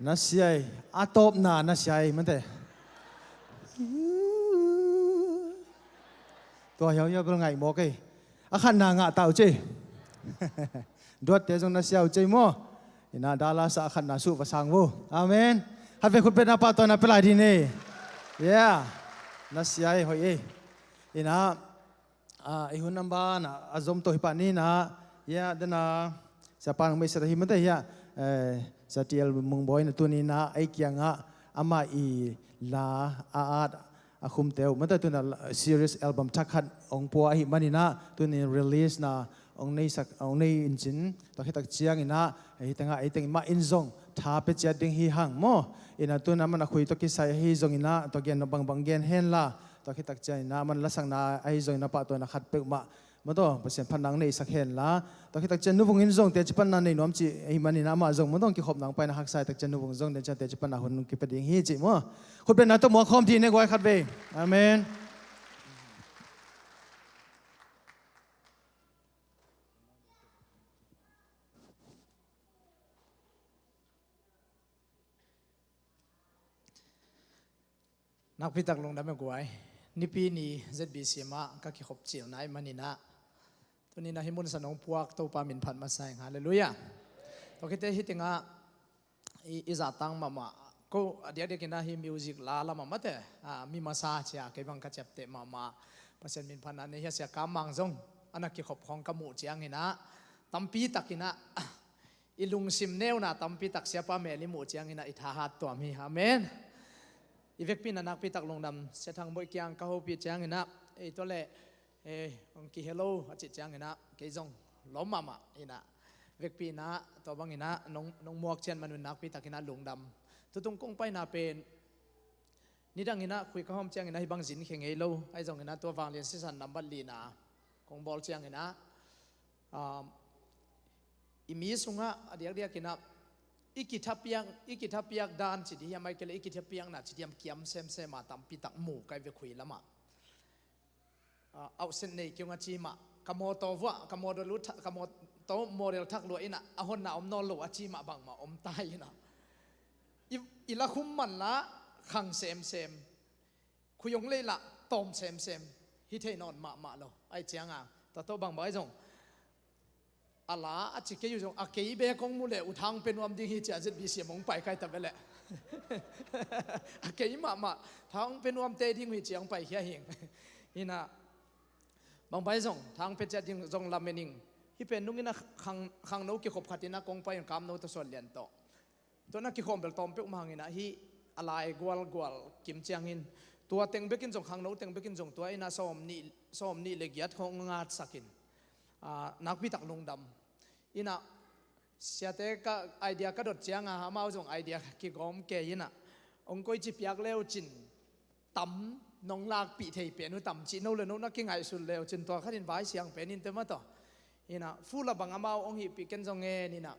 Na siai, a tawpna na siai mate. Tua hiauhiau bel ngaih mawk ei. A khatna ngah tau cei. Duatte zong na siau cei maw. Ina Dallas ah a khatna suh va sang vo. Amen. Khat vei khut betna pahtawina pia lai dih ni. Yeah. Na siai hoih ei. Ina Ah, i hun a ban a zom to hi pah ni na. Ya, dana siapa nang meisa hi mate ya. Eh, Sia T L Mung Boy na tuni na ei kianga ama i la a at a khum teu mate tuna series album thak khat ong pua ahi mani na tuni release na ong nei sak ong nei in cin to khitak ciang ina ei tanga ei teng ma in zong tha pe ciat ding hi hang maw. Ina tuna man a khui to kisai hi zong ina to gen no bang bang gen hen la. Tua khitak ciang ina man lasakna ahi zong ina pahtawina khat peuhmah maw taw Pasian phatna ang nei sak hen la. Tua khitak ciang nuvung in zong teci panna nei nuam ci ahi man ina amah zong maw taw kikhopna ang paina haksa tak ciang nuvung zong den ciang teci panna hun kipia ding hi ci maw. Khut betna tawh muak khawm dih ne guai khat vei. Amen. Nakpitak lungdam e guai. Nipi ni Z B C mah ka kikhop cilna i maninah tuninah hi munsan hong puak Topa min phat masa ing. Halleluiah. Tua khite hi tengah i, i zahtang mahmah ko a diakdiakinah hi music la lamah mate, a, mi masa cia kei bang ka ciapteh mahmah Pasian min phatna nei hi a sia kam mang zong a na kikhop khawng ka muh cianginah tampi takinah i lungsim neuna tampi tak siapa mel i muh cianginah i thahat tuam hi. Amen. I vekpi na nakpi tak lungdam Sia Thang Boih kiang ka hopih cianginah ei tua le ei hong kihe lo a cih cianginah kei zong lawm mahmah inah vekpi na tua banginah nong, nong muak cian manun nakpi takinah lungdam. Tutung kong paina pen nidanginah khui ka hawm cianginah hi bang zin khe ngei lo ahi zonginah tua vanglian sisan nambat lina kong bawl cianginah um, i mi sungah a diakdiakinah i kithapiak, i kithapiak dan ci di hiam ai kele i kithapiakna ci diam kiam semsema tampi tak mu kai ve khui lamah. Ah, auhsen nei kiung a ci mah ka mawtaw vuah ka mawtaw lu ka mawtaw model thak luah inah a honna om nawn lo a ci mah bangmah om ta inah i, i la khum man la khang semsem khui hong lei lah tawm semsem hi thei nawn mahmah lo. Ai cianga tua tawh bangbang ai zong a la a ci kei uh zong a kei be kong mu le uh thang pe nuam ding hi cia Z B C mong pai kai ta ve le a kei mahmah thang pe nuam te ding hi cia hong pai khia hing. Hinah bangbang ai zong thang pe cia ding zong lamen ing. Hi pen nungin a khang, khang no kikhop khatin a kong pai in kam no tawh suan lian tawh. Tua na kikhawm bel tawm peuh mah hanginah hi a lai gualgual kim ciangin tua teng bekin zong khangno teng bekin zong tua inah sawm nih, sawm nih le giat khawng ngatsakin, ah, nakpi tak lungdam. Inah siate ka idea ka dot cianga amau zong idea kigawm kei inah hong koici piak leu cin tam nong lakpih thei pen uh tam cih no le no na kingaihsun leu cin tua khatin vai siang pen in te mah tawh. Inah fu la bang amau hong hihpih ken zong ngen inah,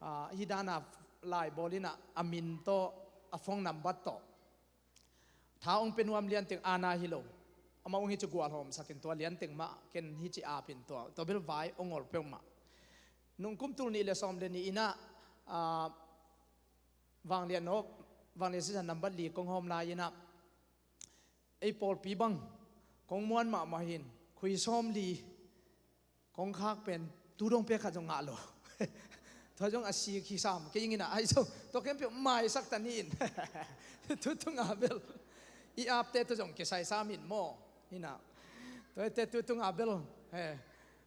ah, hi dana laibawl inah a min tawh a phone number tawh tha hong pe nuam lianteng ana hi lo. Amau hong hi ci gualhawmsakin tua lianteng mah ken hi ci apin tua tua bel vai hong ol peuhmah. Nungkum tul nih le sawm le nih inah, ah, vanglian awk vanglian sisan nambat li kong hawm lai inah ei pawlpi bang kong muan mahmah hin khui sawm li kong khak pen tu dong pek khat zong ngah lo. Tua zong a sik hi sam kei inginah ai zo tua ken peuh maisak ta ni in tu tunga bel i apte tu zong kisai sam in maw. Hinah tuate tu tunga bel he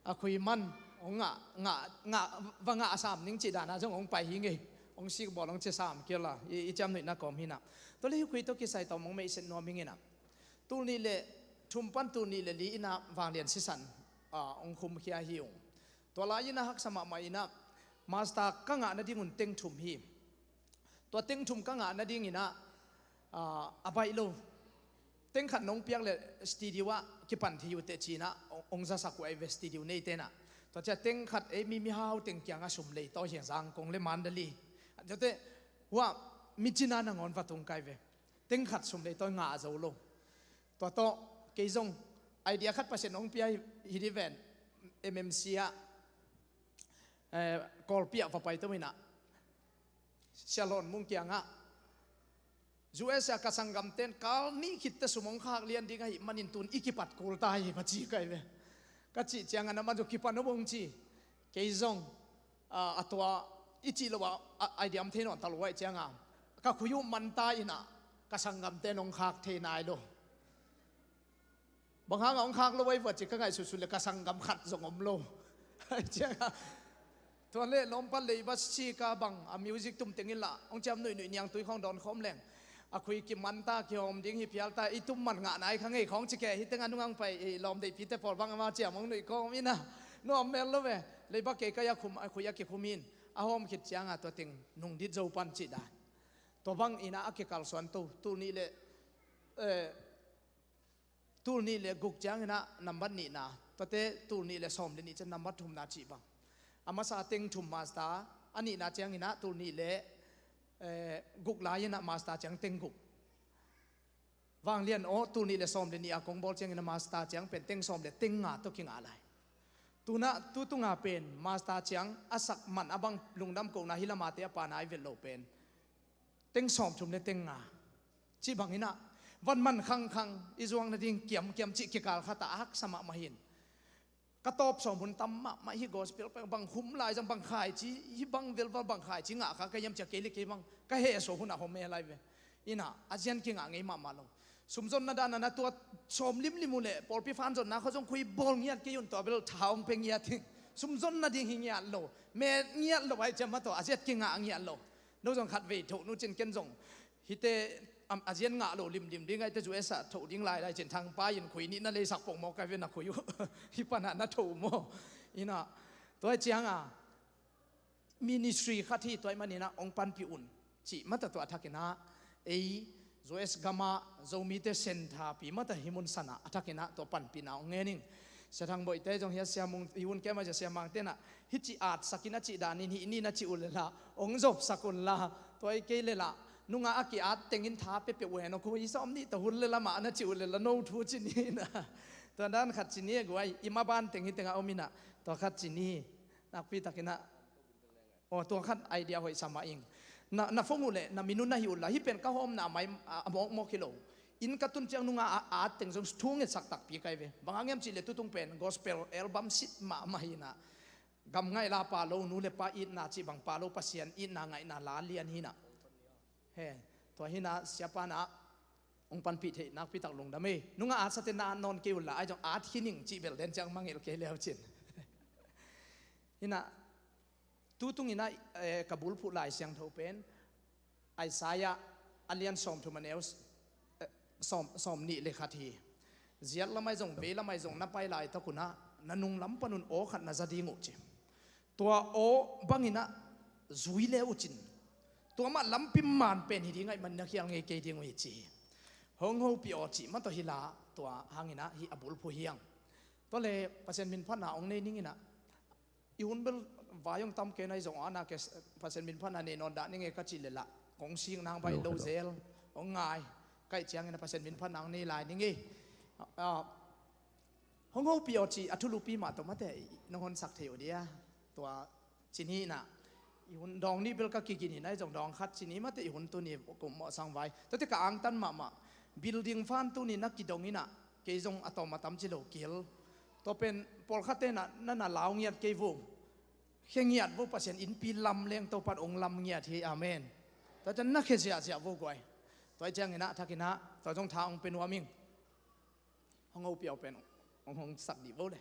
a khui man hong ngah, ngah, ngah, va ngah a sam ning cih dana zong hong pai hi ngei. Hong sikbawl hong cia sam kila i, i ciamnuihna kawm hinah tua le hi khui tawh kisai tawm hong meihset nuam hi nginah tul nih le thum pan tul nih le li inah vanglian sisan, ah, hong khumkhia hi ung. Tua lai inah haksa mahmah inah master ka ngah nadingun teng thum hi. Tua teng thum ka ngah nadinginah, ah, a baih lo. Teng khat nong piak le studio ah kipan thei uh teh cinah hong, hong zasak uh ahi ve studio nei tenah. Tua cia teng khat ei mi mihau teng kiangah sum lei tawi hiang Zangkong le Mandalay. Tuate hua mi cina nangawn va tung kai ve. Teng khat sum lei tawi ngah zo lo. Tua tawh kei zong idea khat Pasian hong pia hi, hi di ven M M C ah, eh, Kawlpi ah va pai to inah Sialhon Mung kiangah, U S a ka sanggamten kal nih khitte sum hong khak lian ding ahih manin tun i kipat kul ta hi, va ci kai ve. Ka cih ciangah amah zong kipan om hong ci. Kei zong a, a tua i cih lo a, a, idea om thei nawn ta lo ahih ciangah ka khui uh man ta inah ka sanggamten hong khak thei nai lo. Bang hangah hong khak lo ahi vua ci ka ngaihsutsut le ka sanggam khat zong om lo. Ahih ciangah tua le lawmpa leiba sika bang a music tum teng inla hong ciam nuihnuih niangtui khawng dawn khawm leng a khui kimanta kihawm ding hi phial ta, i tum man ngah nai kha ngei khawng ci kei hi tengah nungang pai i lawm deihpite pawl bang ama ciam hong nuih khawm inah nuam mel lo ve. Leiba kei kai a khum a khui a kikhum in a hawm khit ciangah tua teng nungdit zo pan cih dan. Tua bang inah a kikalsuan to tul nih le eh, tul nih le guk cianginah nambat nihna, tuate tul nih le sawm le nih ciang nambat thumna cih bang. A masa teng thum master, a nihna cianginah tul nih le eh, guk lai-inah master ciang teng guk. Vanglian aw tul nih le sawm le nih a kong bawl cianginah master ciang pen teng sawm le teng nga tawh kingah lai. Tunah tutunga pen master ciang a sak man a bang lungdam kohna hi lamate a pana i velh lo pen teng sawmthum le teng nga cih banginah van man khangkhang i zuang nading kiamkiam cih kikal khatah a haksa mahmah hin. Ka tawp sawm hun tam mahmah hi gospel peng bang hum lai zang bang khaici hi bang velval bang khaici ngah kha ka hiam cia kei le kei bang ka heh sawm hunah hom e lai ve. Inah a zian kingah ngei mahmah lo. Sumzonna dana na tua sawm limlim uh leh pawlpi fan zonna khaw zong khui bawl ngiat kei un tua bel tha hong pe ngiat hing. Sumzonna ding hi ngiat lo. Me ngiat lo ai ciam a tua a ziat kingah ngiat lo. No zong khat vei thoh nu cin ken zong hite a zian ngah lo limlim ding ai te U S a thoh ding lailai cin thangpa in khui nih na leisak pong maw kai ve na khui uh. Hi panah na thoh maw? Inah tua cianga ministry khat hi tua i maninah hong panpih un cih mata tua a thakinah ei U S gamah Zomite senthapi mata hi mun sanah a thakinah tua panpihna hong ngening. Sia Thang Boihte zong hiah Sia Mung i hun kemah Sia Mang tenah hih ci atsakin a cih danin hih ni na cih uh lela hong zopsak unla tua i kei lela nungah a ki-at tengin tha pepeuh uh hen aw khu i sawm nih tawh hun lela mah na cih uh lela no thu ci ni na. Tua dan khat ci ni a guai i maban teng hi tengah om inah tua khat ci ni. Nakpitakinah aw tua khat idea hoih sa mah ing. Na, na phone uh le na minun na hi unla hih pen ka hawmna mai a mawkmawk hi lo. Inn ka tun ciang nunga a, a at teng zong thu ngetsak takpi kai ve. Bang hang hiam cihleh tutung pen gospel album sit mahmah hinah. Gam ngaih la pa lo nu le pa itna cih bang pa lo Pasian itna ngaihna la lian hinah. He, tua hinah siapa na hong panpih theih nakpitak lungdam ei. Nunga at sate na at nawn kei unla ai zong at hi ning cih bel den ciang mangilh kei leu cin. Hinah tutunginah eh, ka bulphuh Lai Siangtho pen Isaiah a lian sawmthum a neu eh, sawm, sawm nih le khat hi. Ziat lamai zong vei lamai zong na pai laitakunah na nunglam panun aw khat na za ding uh ci. Tua aw banginah zui le uh cin. Tua mah lampi man pen hi ding aih man na khial ngei kei ding uh hi ci hi. Hong hopih aw cih mah tawh hi la tua hanginah hi a bulphuh hiang. Tua le Pasian min phatna hong nei ninginah i hun bel vai hong tam kei na i zong ana ke Pasian min phatna nei nawn dah ninge ka cih le lah kong sik nang vai lo zel hong ngai kaih ciangin a Pasian min phatna hong nei lai ninge. Hong hopih aw cih a thulupi mah tawh mate nong honsak thei uh dia. Tua cini inah i hun dawng nih bel ka kigin hi na i zong dawng khat cini mate i hun tuni kum mawh sang vai tuate ka angtan mahmah. Building fan tuni na kidong inah kei zong a tawm a tam ci lo kil. Tua pen pawlkhatte na na lau ngiat kei vo. Khe ngiat vo Pasian innpi lam leng Topan ong lam ngiat hi. Amen. Tua cian na khe ziahziah vo guai. Tua i cianginah thakinah tua zong tha ong pe nuam ing. Hong hopih aw pen ong hong sak dih vo le.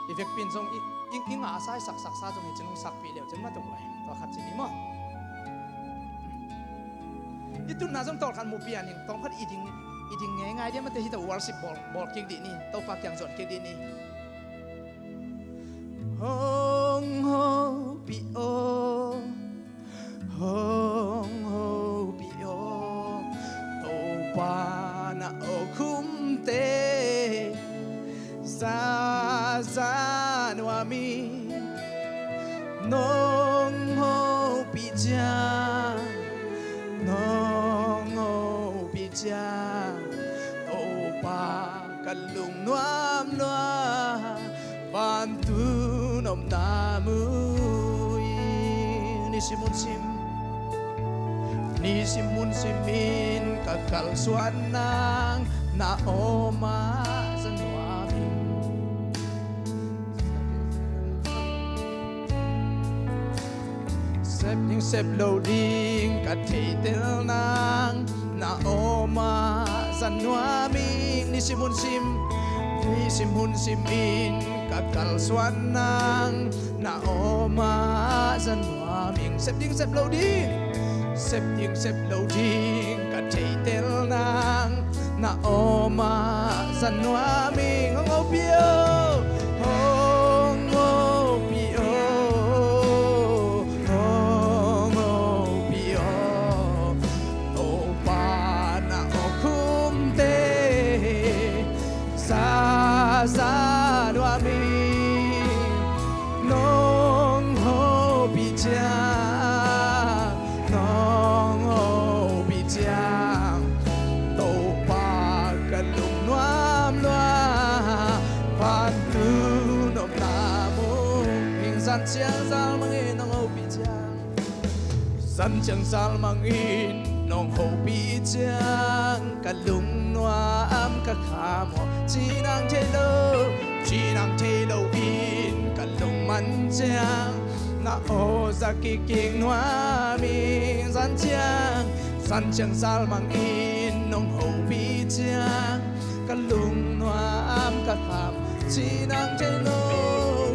I vekpin zong i, i, i ngah a sa i saksak sa zong hi cin hong sakpih leu cin mah tuk lai. Tua khat cin i maw? I tunna zong tawlkhat mupi a ning tawngkhat i ding i ding ngeingai dia mate hi tawh worship bawl bawl kik dih ni. Topa kiang zuan kik dih ni. Hong hopih aw. Hong hopih aw Topa na awkhumte zaza nuam hi. Nong hopih ciang nong hopih ciang Topa ka lungnuam lua vantung omna mu. Nisim hun sim, nisim hun sim in ka kalsuan nang, na aw mah za nuam ing. Sep ding sep lo ding ka theitel nang, na aw mah za nuam ing. Nisim hun sim, nisim hun sim in ka kalsuan nang, na aw mah za nuam ing. Sep ding sep lo ding, sep ding sep lo ding ka theitel nang, na aw mah za nuam ing. Hong hopih aw, hong hopih aw, hong hopih aw. Topa na awkhumte za za nuam ing. Nong hopih ciang, nong hopih ciang, Topa ka lungnuam lua, vantung nopna mu ing. Zan ciang zal mang in nong hopih ciang, zan ciang zal mang in nong hopih ciang, ka lungnuam ka kham aw. Ci nang thei lo, ci nang thei lo in ka lungman ciang, na aw za kik kik nuam ing. Zan ciang, zan ciang zal mang in nong hopih ciang, ka lungnuam ka kham. Ci nang thei lo,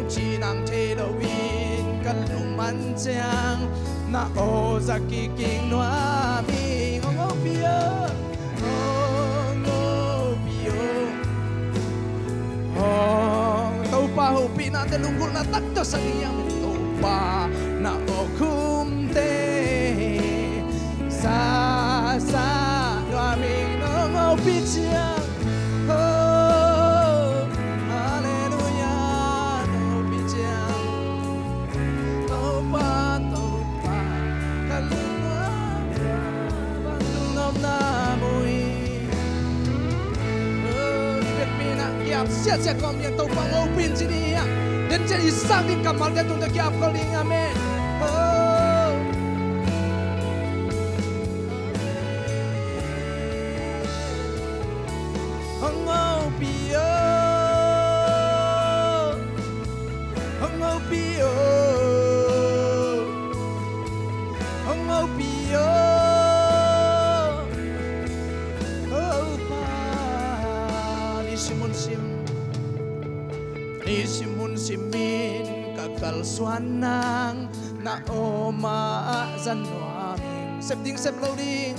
ci nang thei lo in ka lungman ciang, na aw za kik kik nuam ing. Hong hopih aw, hong hopih aw. Hong, Topa hopihnate lunggulhna tak tawh sa ding hiam? Topa na awkhumte za za nuam ing. Nong hopih ciang, oh, halleluiah, nong hopih ciang, Topa, Topa, ka lungnuam, vantung nopna mu ing. Oh, i biakpi in ah ki-ap siasia kawm ding, Topa hong hopih in ci ding hiam? Den ciang i sang ding kammalte tungtawn ki-ap kawm ding, amen. Oh. Hong hopih aw, hong hopih aw, hong hopih aw. Topa, nisim hun sim, nisim hun sim in ka kalsuan nang, na aw mah za nuam ing. Sep ding sep lo ding,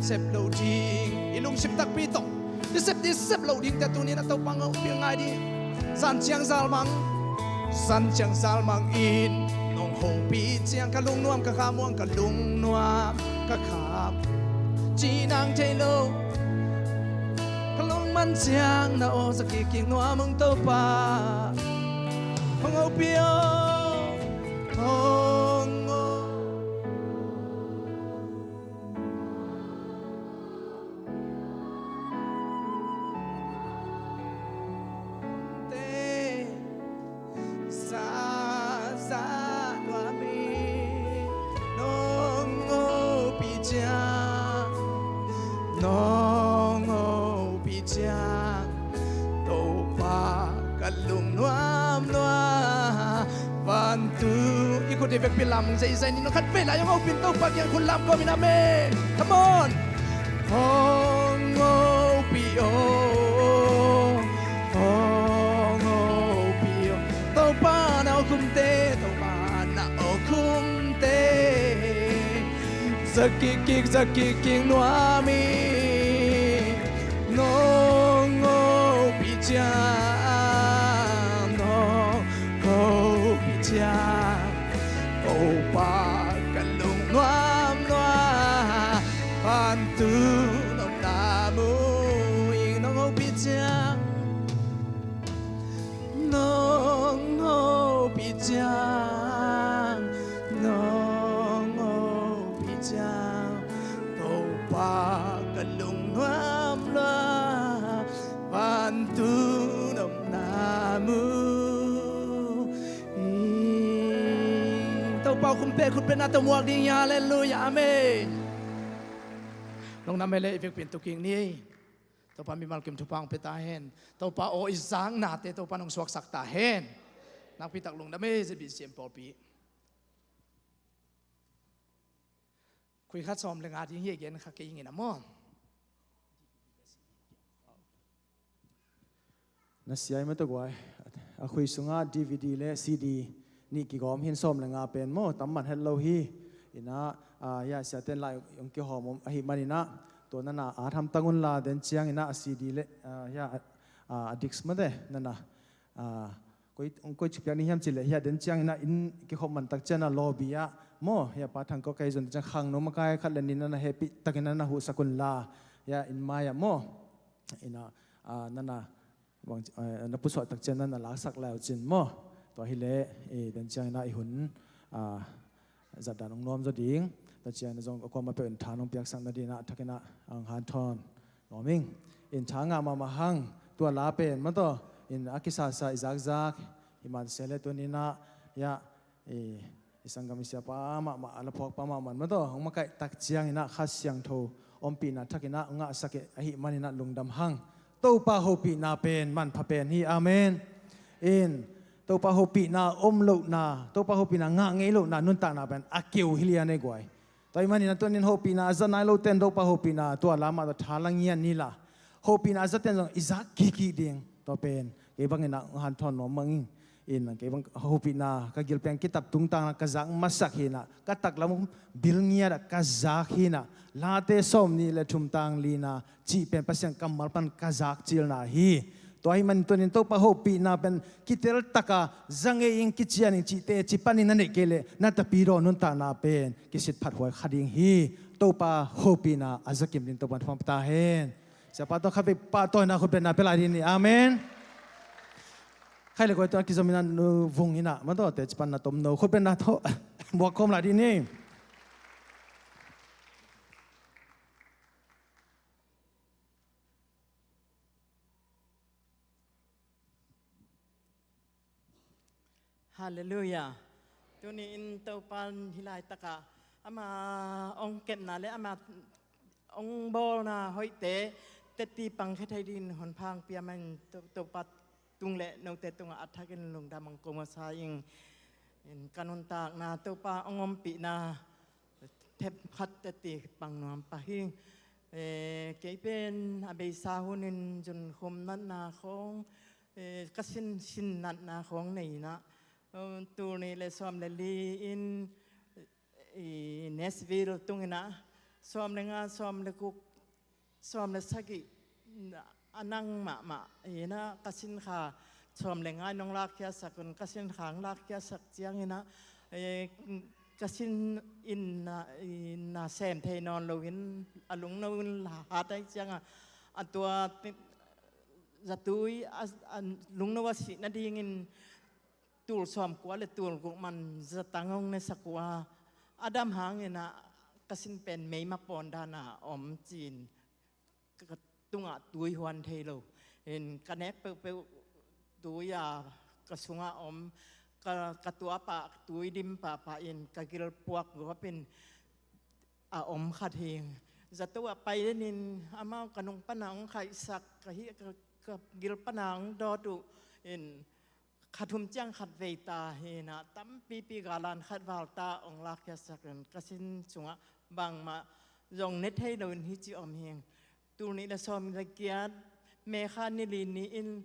sep lo ding, i lungsim takpi tawh i sep ding sep lo dingte tuni-in ah Topa hong hopih ngai ding. Zan ciang zal mang, zan ciang zal mang in nong hopih ciang, ka lungnuam ka kham ung, ka lungnuam ka kham. Ci nang thei lo, ka lungman ciang, na aw za kik kik nuam ung Topa. Hong hopih aw, hong hopih te za za nuam ing. Nong hopih ciang, nong hopih ciang, Topa ka lungnuam nuam. Vantung, i khut i vekpi lam zeizai ni, nong khat vei lai hong hopih in Topa kiang khut lam kawm in, amen. Come on. Hong hopih aw, hong hopih aw. Topa na awkhumte, Topa na awkhumte za kik kik, za kik kik nuam ing. Nong hopih ciang, nong hopih ciang, Topa ka lungnuam nuam. Vantung nopna mu ing. Nong hopih ciang, nong hopih ciang, nong hopih ciang, Topa ka lungnuam lua, vantung nopna mu ing. Topa Pau khum peh khut peh na tawh muak ding hi. Halleluiah. Amen. Nong nam e le i vekpi in tu kik ni. Topa mimal kim thupha hong pia ta hen. Topa aw i zaknate Topa nong suaksak ta hen. Nakpi tak lungdam e, Z B C M pawlpi. Khui khat sawm le nga ding hi a gen kha kei ing in a maw? Na siai mah tawh guai. A khui sungah D V D le C D nih kigawm hin sawm le nga pen maw, tam man het lo hi. Inah, ah, ya, siaten lai hong kihawm om ahih maninah tua nana at hamtang unla den cianginah a C D le, ah, ya, ah, a disc mate nana, ah, koi, koi cik piak ni hiam cileh hiah den cianginah inn kikhop mantak cianah lawbi ah maw, hiah pa Thang Kok kei zon ciang khang no makai khat le nin nana hehpih takin nana huhsak unla, hiah inn mai ah maw. Inah, ah, nana bang, eh, na pusuah tak ciang nana laksak lai uh cin maw. Tua hileh, eh, den cianginah i hun, ah, zatdan hong nuam zaw ding. Tua cianginah zong a kuamah peuh in tha nong piaksak nadinah a thakinah hong hanthawn nuam ing. In tha ngah mahmah hang, tua la pen mataw in a kisasa i zakzak, i mansia le tuninah, ya, i, i sanggam i siapa mahmah, a laphuakpa mahmah mataw hong makaih tak cianginah Kha Siangtho ompihna thakinah hong ngahsak i ahih maninah lungdam hang. Topa hopihna pen manpha pen hi. Amen. In Topa hopihna om lohna, Topa hopihna ngah ngei lohna nuntakna pen a keu hi lian ei guai. Tua ahih maninah tunin hopihna a za nai loten Topa hopihna tua lamah tua tha la ngian nila, hopihna a zaten zong i zak kikik ding. Tua pen kei banginah hanthawn nuam mang ing. In kei bang hopihna ka gilpen kitab tungtangna ka zak masak hinah, ka taklam bil ngiatah ka zak hinah, Late sawm nih le thum tang lina cih pen Pasian kammal pan ka zak cilna hi. Tua ahih manin tunin Topa hopihna pen kiteltaka za ngei ing, kician ing cihte ci panin na neih kei leh na tapidaw nuntakna pen kisit phathuai kha ding hi. Topa hopihna a zakim ding Topa thupha ta hen. Siapa tawh khat vei pahtawina khutbetna pia lai ding ni. Amen. Khai le koi tawh a kizom inah nu vung inah mataw teci pan na tomno khutbetna tawh muak khawm lai ding ni. Halleluiah. Tuni in Topa in hih laitakah ama hong kepna le ama hong bawlna hoihte tetti pangkhia thei dingin honpha hong pia manin To-, Topa tung le note tungah a thakin lungdam hong ko masa ing. In ka nuntakna Topa hong ompihna thep khat tetti pang nuam pah hi. Eh, kei pen a beisa hunin zunkhum natna khawng, eh, ka sin, sin natna khawng nei inah, eh, tul nih le sawm le li in, eh, Nashville tunginah sawm le nga, sawm le guk, sawm le sagih a nang mahmah inah ka sinkha sawm le nga in hong lakkhiatsak un, ka sinkha hong lakkhiatsak cianginah, eh, ka sin in na, in na sem thei nawn loin a lungno in hat ahih ciangah a tua ti-, zatui a, a lungno a sih nadingin tul sawmkua le tul guk man zatang hong nesak uh a, a dam hanginah ka sin pen meima pawn dana om ci-in ka tungah tui huan thei lo. In ka nek peuhpeuh tui a ka sungah om, ka, ka tuapa tui dim pahpah in ka gil puak guapin a om khat hi. Zato ah pai lenin amau ka nung pana hong khaihsak ka hi, ka, ka gil pana hong dawt uh in khat hum ciang khat vei ta hinah tampipi galan khat val ta hong lakkhiatsak in ka sin sungah bangmah zong ne thei loin hi ci om hi. Tul nih le sawm le giat May kha ni li ni-in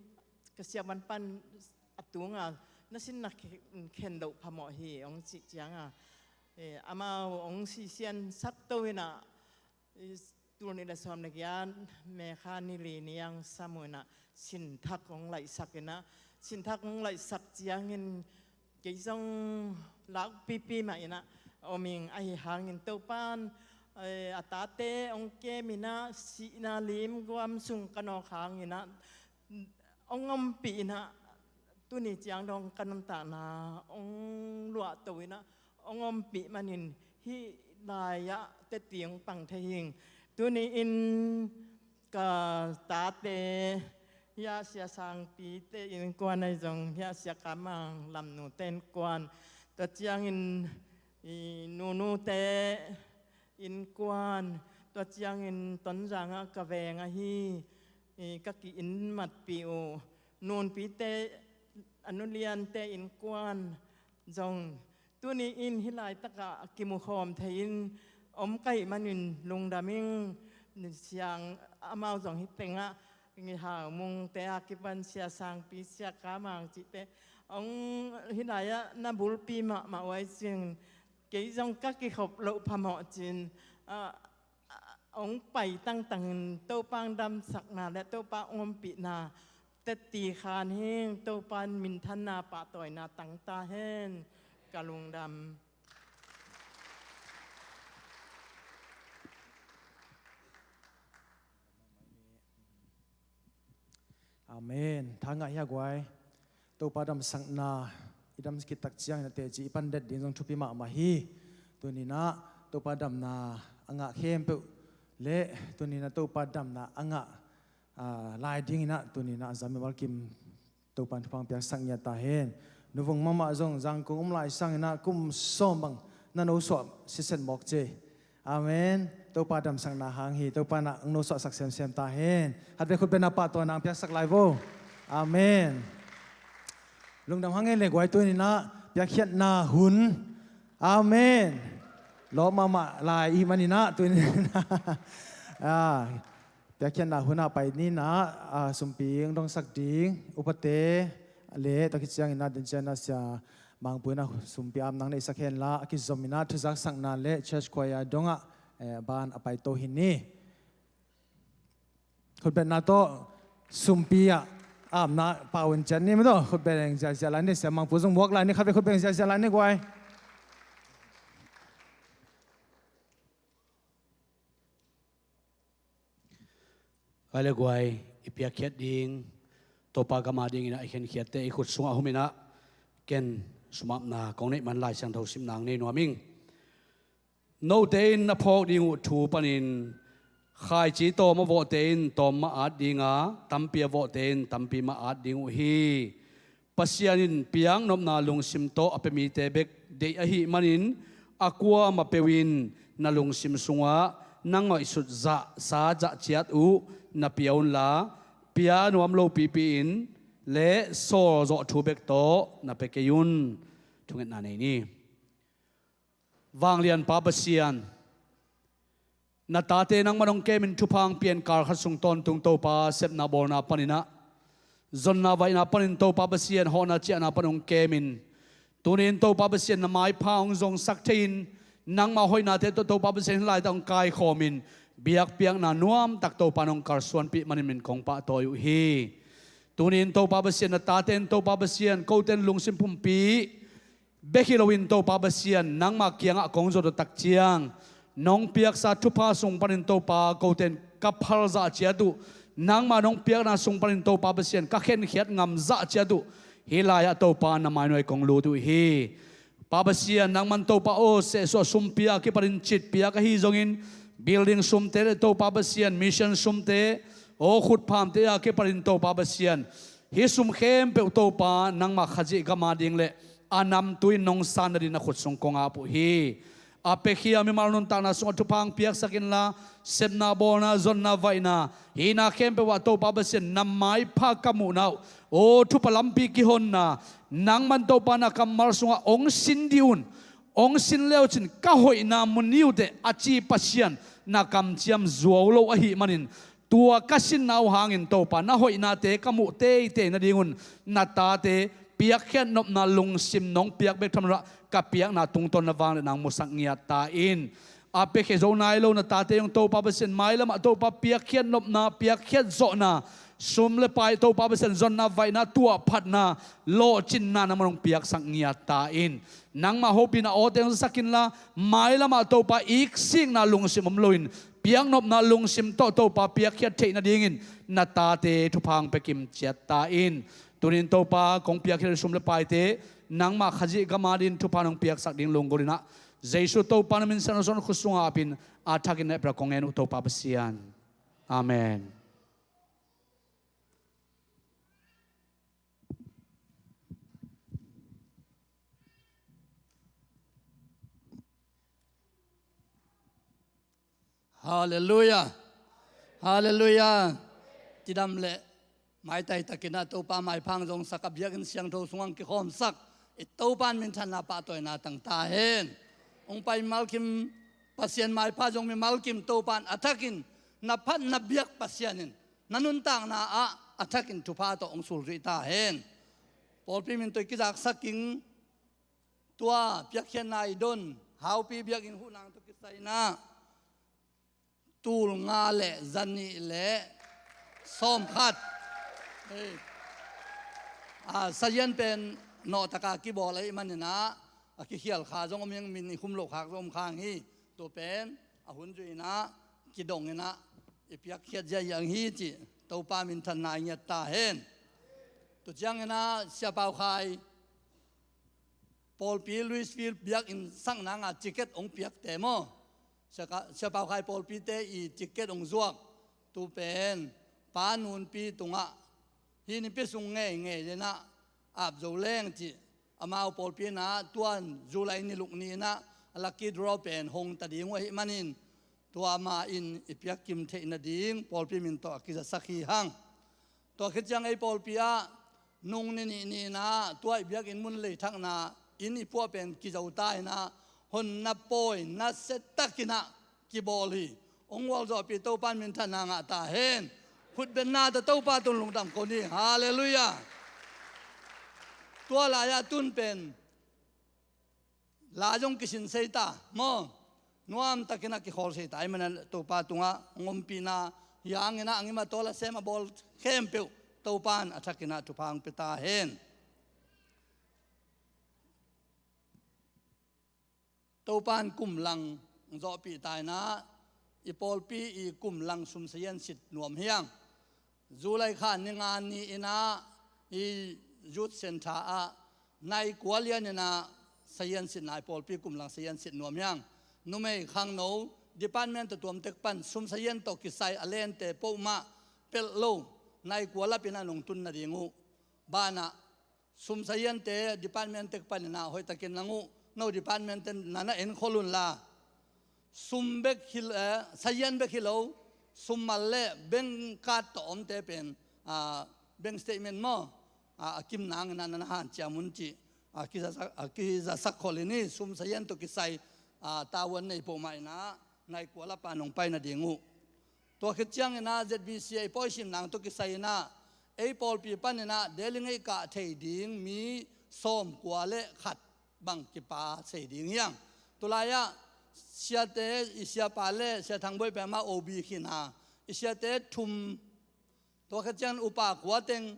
ka siavuan pan a tunga na sin na khe-, khen loh phamawh hi hong cih cianga, eh, amau hong sisiansak to inah, eh, tul nih le sawm le giat May kha ni li ni-a hong sam uh inah sinthak hong laihsak inah, sinthak hong laihsak ciangin kei zong lakpipi mah inah om ing. Ahi hangin Topan, eh, a tate hong kem inah sihna lim guam sung ka nawk hang inah hong ompih inah tuni ciang dong ka nuntakna hong luahto inah hong ompih manin hih lai-ah teti hong pang thei hing. Tuni-in ka tate, hiah Sia Sangpite innkuan ahi zong, hiah Sia Kamang Lamnute innkuan, tua ciangin I nunute innkuan, tua ciangin Tonzang ah ka veng ahi, i ka ki-in matpih uh nunpite, a nuliante innkuan zong tuni in hih laitakah kimukhawm thei-in om ka hih manin lungdam ing. Siang amau zong hih tengah, Hau Mungte a kipan Sia Sangpi, Sia Kamang cihte hong hih lai-ah na bulpi mahmah uh ai cin, kei zong ka kikhop loh phamawh cin, ah, ah, hong pai tangtangin Topa hong damsakna le Topa hong ompihna teti khan hing. Topa in minthanna pahtawina tang ta hen. Ka lungdam. Amen. Tha ngah hi a guai. Topa damsakna i dam khit tak ciangin a teci i pan det ding zong thupi mahmah hi. Tuninah Topa damna a ngah khempeuh le tuninah Topa damna a ngah, ah, lai dinginah tuninah a zam i malkim Topa in thupha piaksak ngiat ta hen. Nuvung mahmah zong Zangkong um lai sanginah kum sawm bang na nosuah siset mawk ce. Amen. Topa damsakna hang hi. Topa in ah hong nosuahsak semsem ta hen. Khatvei khutbetna pahtawina hong piaksak lai vo. Amen. Lungdam hang e le guai, tuninah piakkhiatna hun. Amen. Lawp mahmah lai i hih maninah tuninah, ah, piakkhiatna hun ah pai ninah, ah, sumpi hong dongsak ding upate le tua khit cianginah den cianah Sia Mangpui in ah sumpi ap nang neihsak henla, a kizominah thuzaksakna le church choir dongah, eh, ban a paito hi ni. Khutbetna tawh sumpi ah apna pau in ciat ni maw tawh. Khutbet eng ziahziah lai ni, Sia Mangpui zong muak lai ni, khatvei khutbet eng ziahziah lai ni guai. Ai le guai, i piakkhiat ding Topa gam a dinginah i khenkhiatte i khut sungah huminah ken sumapna kong neih man Lai Siangtho simna hong nei nuam ing. Note in na phawk ding uh thu panin khaici tawm a vawhte in tawm mah at dinga, tampi a vawhte in tampi mah at ding uh hi. Pasian in piaknopna lungsim tawh a pia mite bek deih ahih manin a kuamah peuh in na lungsim sungah na ngaihsut zahsa zah ciat uh na pia unla, pia nuam lopipi in le sawlzawh thu bek tawh na pia kei un. Thungetna nei ni. Vanglianpa Pasian, na tate nangman hong kemin thupha hong pia-in kal khat sung tawntung Topa sepna bawlna paninah, zonna vaihna panin Topa Pasian hawhna ciahna pan hong kemin, tuni-in Topa Pasian na maipha hong zongsak thei-in, nangmah hoihnate tawh Topa Pasian hih laitak hong kaikhawmin, biakpiakna nuamtak Topa in hong kalsuanpih manin min kong pahtawi uh hi. Tuni-in Topa Pasian na tate in Topa Pasian kote in lungsim pumpi bek hi loin Topa Pasian nangmah kiangah kong zawh tak ciang, nong piaksa thupha sung panin Topa kote in ka phal zah ciat uh, nangmah nong piakna sung panin Topa Pasian ka khenkhiat ngam zah ciat uh, hih lai-ah Topa na mainuai kong lut uh hi. Pa Pasian nangman Topa aw, sehsuah sumpi a kipanin citpiak ahi zongin, building sumte le Topa Pasian mission sumte aw, khutphamte a kipanin Topa Pasian hih sum khempeuh Topa nangmah Khazih gam a ding le a namtui in nong sanna dingin na khut sung kong ap uh hi. A piakhia mimal nuntakna sungah thupha hong piaksak inla, sepna bawlna, zonna vaihna, hihna khempeuh ah Topa Pasian na maipha ka muhna uh, aw thupha lampi kihonna, nangman Topa na kammal sungah hong sin dih un, hong sin le uh cin ka hoihna mu ni uh teh a ci Pasian na kamciam zuau lo ahih manin, tua ka sinna uh hangin Topa na hoihnate ka muh teitei nadingun na tate piakkhiat nopna lungsim nong piak bek tham lo-in ka piakna tungtawn na vangliatna hong musak ngiat ta in. A piakhia zo nai lo na tate zong Topa Pasian mailamah Topa piakkhiat nopna, piakkhiat zawhna, sum le pai Topa Pasian zonna vaihna, tuahphatna, lawhcinna nangman hong piaksak ngiat ta in. Nangmah hopihna awte hong sak inla, mailamah Topa iksikna lungsim om loin, piaknopna lungsim tawh Topa piakkhiat theih nadingin na tate thupha hong pia kim ciat ta in. Tuni-in Topa kong piakkhiat sum le paite nangmah Khazih gam a dingin thupha nong piaksak ding lunggulh inah, Jesu Topa na min siangtho suangin khut sungah apin, a thakin na hehpihna kong ngen uh Topa Pasian. Amen. Halleluiah. Halleluiah. Tidam le maitai takin ah Topa maipha hong zongsak a, biakinn siangtho sungah hong kikhawmsak i Topa in minthanna pahtawina tang ta hen. Hong pai mimalkim Pasian maipha zong mimalkim Topa in a thakin na phat na biak Pasian in na nuntakna ah a thakin thupha tawh hong sulzuih ta hen. Pawlpi min tawh i kizaksak ing. Tua piakkhiatna i don, Haupi biakinn huhnang tawh kisai in ah tul nga le zanih le sawmkhat. Hei. A, sazian pen nawhtaka kibawl ahih manin ah a kikhial kha zong om hi, min i khum loh khak zong om kha hi. Tua pen a hun zui in ah kidong in ah i piakkhiat ziahziah hi cih Topa minthanna i ngiat ta hen. Tua ciangin ah Sia Pau Khai pawlpi Louisville biakinn sakna ngah ticket hong piakte maw? Sia Ka-, Sia Pau Khai pawlpite i ticket hong zuak. Tu pen Pa Nunpi tungah hih nipi sung ngeingei in ah ap zo leng cih amau pawlpi in ah tuan July ni luk ni in ah a lucky draw pen hong ta ding uh ahih manin tua ma in i piakkim theih nading pawlpi min tawh a kizasak hi hang. Tua khit ciang ei pawlpi ah nung ni nih ni in ah tua i biakinn mun leithakna inn i puah pen kizo ta in ah honna pawi nasia takin ah kibawl hi. Hong gualzawhpih Topa in minthanna ngah ta hen. Khutbetna tawh Topa tungah lungdam ko ni. Halleluiah. Tua lai-ah tun pen la zong kisin sei ta maw? Nuam takin ah kikhawl sei ta ahih manin Topa tungah hong ompihna hi hangin ah a ngim a tawl a sem a bawl khempeuh Topa in a thakin ah thupha hong pia ta hen. Topa in kum lang hong zawhpih ta in ah i pawlpi i kum lang sum sazian sit nuam hi hang. July kha ni nga ni in ah i youth center ah nai kua lian in ah sazian sitna, i pawlpi kum lang sazian sit nuam hi hang. Numei khangno department tawh tuam tek pan sum sazian tawh kisai a lente peuhmah pelh lo nai kua lap in ah nong tun nading uh. Banah sum saziante department tek panin ah hoihtakin nang uh, no department te na na enkhol un la. Sum bek hi, eh, sazian bek hi lo, sum mal le bank card tawh omte pen, ah, bank statement maw, ah, a kim nangin ah na na hanciam un cih, ah, kizasak, ah, kizasak khol in hi. Sum sazian tawh kisai, ah, tavuan nei peuhmah in ah nai kua lap ah nong pai nading uh. Tua khit ciangin ah Z B C a i pawisim nang tawh kisai in ah ei pawlpi panin ah delegate kah thei ding mi sawmkua le khat bang kipa sei ding hi hang. Tulai-ah siate, i siapa le sia Thang Bawi pen amah O B khin a, i siate thum, tua khit ciangin upa kua teng,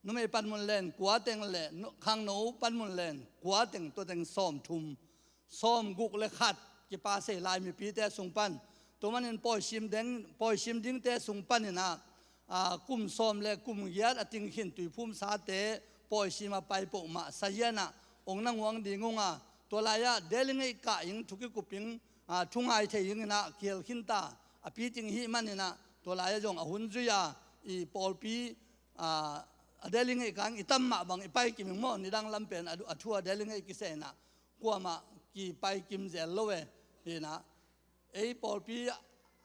numei panmun len kua teng le nu-, khangno panmun len kua teng, tua teng sawmthum, sawmguk le khat kipa sei lai mipite sung pan. Tua manin pawisim ding, pawisim dingte sung panin ah, aa, kum sawm le kum giat a ting khin Tuiphum sate pawisim a pai peuhmah sazian ah hong na nguang ding ung a, tua lai-ah delegate kah ing, thu kikup ing, aa, thu ngai thei ing in ah kihel khin ta. A piting hih manin ah tua lai-ah zong a hun zui a, i pawlpi, aa, a delegate kah ing i tam mah bang i pai kim ing maw, nidang lam pen a, a thu a delegate kiseh in ah kuamah kipai kim zel lo e. Hi in ah ei pawlpi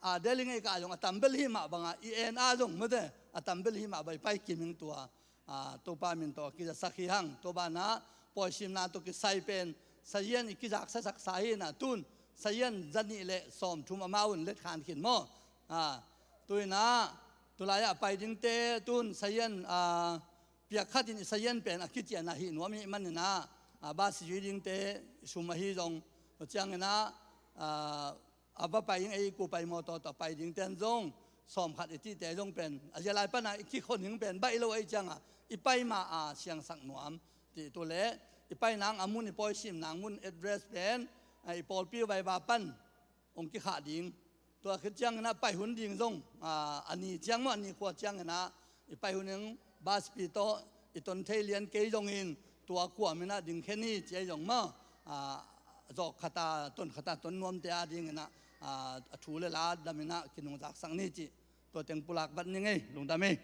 a delegate kah zong a tam bel hih mah bang a, i en a zong mate a tam bel hih mah bang i pai kim ing. Tua, aa, Topa min tawh a kizasak hi hang. Tua banah pawisimna tawh kisai pen sazian i kizaksa saksa hi in ah tun sazian zanih le sawmthum amau in letkhan khin maw. Aa, tu in ah tulai-ah pai dingte tun sazian, aa, piak khatin i sazian pen a kician a hih nuam ahih manin ah, a, bus zui dingte sum ahi zong, tua ciangin ah, a, a va pai ing, ei ku pai mawtaw tawh pai dingte in zong sawmkhat i cihte zong pen a zia lai pan a i kikhon ing pen baih lo ahih ciangin i pai ma a siangsak nuam. Cih tu leh i pai nang a mun, i pawisim nang mun address pen, a, i pawlpi vaiva pan hong kikhah ding. Tua khit ciangin ah pai hun ding zong, aa, a ni ciang maw, a ni khua ciangin ah i pai hun in bus fee tawh i ton thei lian kei zongin tua kuam in ah ding khen hi ci ahi zong maw, aa, zawh khat a ton, khat a ton nuamte a dingin ah, aa, a thu le la dam in ah kinungzaksak ni cih tua teng pulak vat ni ngei, lungdam hi.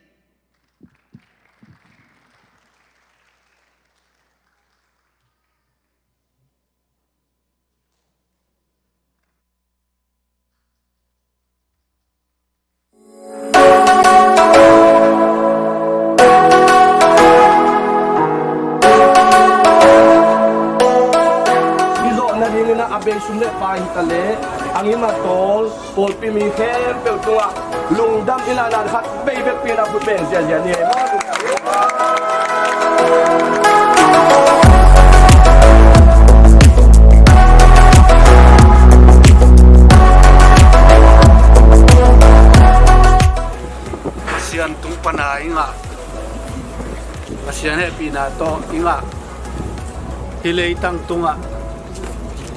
Sum le pai hi ta leh, a ngim a tawl pawlpi mi khempeuh tungah lungdam i lahna khat bei bekpi in a khut beng ziahziah ni. Pasian tung pana i ngah, Pasian hehpihna tawh i ngah, hih leitang tungah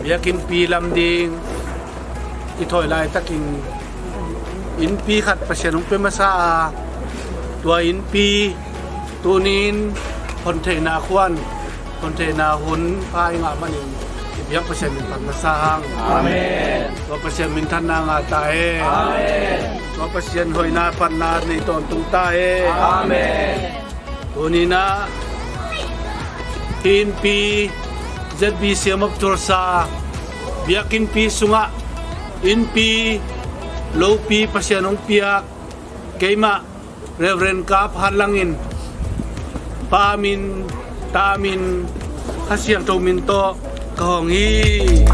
biakinnpi lam ding i thawi laitakin innpi khat Pasian hong pia masa a, tua innpi tuni-in hon theihna khuan, hon theihna hun pha i ngah manin i biak Pasian min phat masa hang. Amen. Tua Pasian minthanna ngah ta hen. Amen. Tua Pasian hoihna phatna nei tawntung ta hen. Amen. Tuni-in ah hih innpi Z B C Mawk Tulsa biakinnpi sungah innpi lopi Pasian hong piak keimah Reverend Kap Hanlangin Pa min, Ta min, Kha Siangtho min tawh ka hong hi.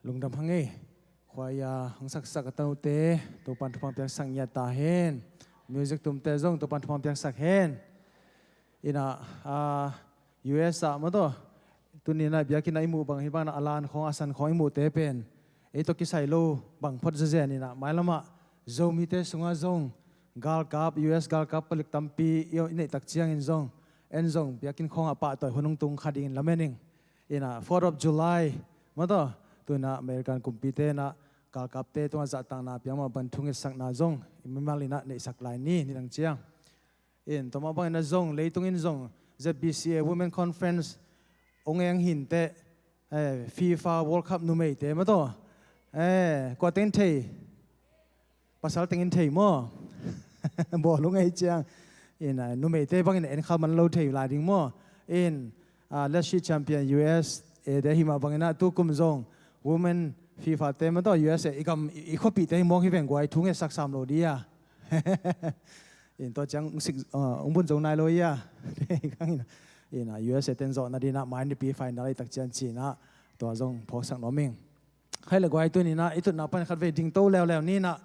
Lungdam hang ei. Khuaia hong saksak a tanote Topan thupha piaksak ngiat ta hen. Music tumte zong Topan thupha piaksak hen. Ina, a, U S ah maw taw, tuni-in ah biakinn ah i muh bang hi bangin ah a lan khawng a san khawng i muhte pen ei tawh kisai lo bang phot zazen ina, mailamah Zomite sungah zong galkap, U S galkap palik tampi i neih tak ciangin zong en zong biakinn khawngah pahtawi hun hong tung kha dingin lamen ing. Ina, Fourth of July maw taw, tu-in ah American kumpite in ah galkapte tungah zahtakna piang mah bang thu ngetsakna zong i mimal in ah neihsak lai ni, nidang ciang. In, tua mah bangin ah zong leitung in zong Z B C A Women Conference hong eng hi inteh, eh, FIFA World Cup numeite maw taw, eh, kua teng in thei? Pasal teng in thei maw? Bawlung ei ciang. In, ah, numeite bangin en kha man lo thei lai ding maw? In, ah, let's see champion U S A te hi mah bangin ah tukum zong women FIFA te maw taw U S A i gam i, i khuapihte hi mawk hi veng guai, thu ngetsak sam lo di a. In, tua ciang hong sik, ah, hong bun zo nai lo hi a. In, ah, U S A ten zawhna dingin ah mai nipi final i tak ciang ci-in ah tua zong phawksak nuam ing. Khai le guai, tuni-in ah i tutna pan khatvei dingto leuleu ni-in ah,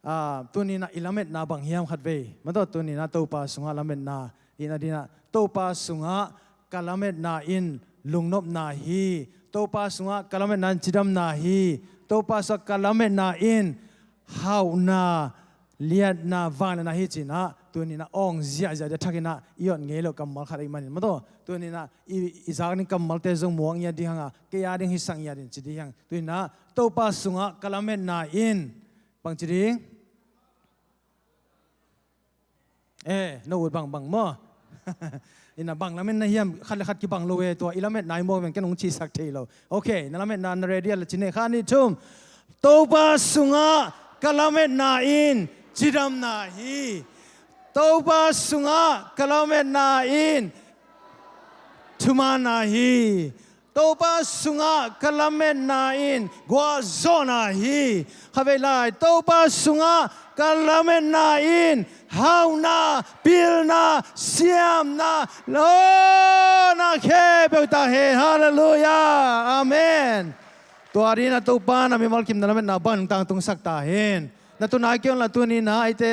ah, tuni-in ah i lametna bang hiam khatvei maw taw, tuni-in ah Topa sungah lametna i na dingin ah, Topa sungah ka lametna in lungnopna hi. Topa sungah ka lametna in cidamna hi. Topa sungah ka lametna in hauhna, liatna, vangliatna hi ci-in ah tuni-in ah awng ziahziah dia thakin ah i ot ngei loh kammal khat ahih manin maw taw, tuni-in ah i, i zak ding kammalte zong muak ngiat ding hang a, kei a ding hisak ngiat in ci ding hang. Tuni-in ah Topa sungah ka lametna in bang ci ding? Eh, no ut bangbang maw? Ina, bang lametna hiam, khat le khat kibang lo e, tua i lametna i mawk veng, ken hong cisak thei lo. Ok, na lametna na ready a la ci ni, khat, nih, thum. Topa sungah ka lametna in cidamna hi. Topa sungah ka lametna in thumanna hi. Topa sungah ka lametna in guahzawhna hi. Khatvei lai, Topa sungah ka lametna in hauhna, pilna, siamna, lawhna khempeuh ta hen. Halleluiah. Amen. Tua dingin ah Topa na mimal kim na lametna bang tangtungsak ta hen. Na tunna kei un la, tuni-in ah eite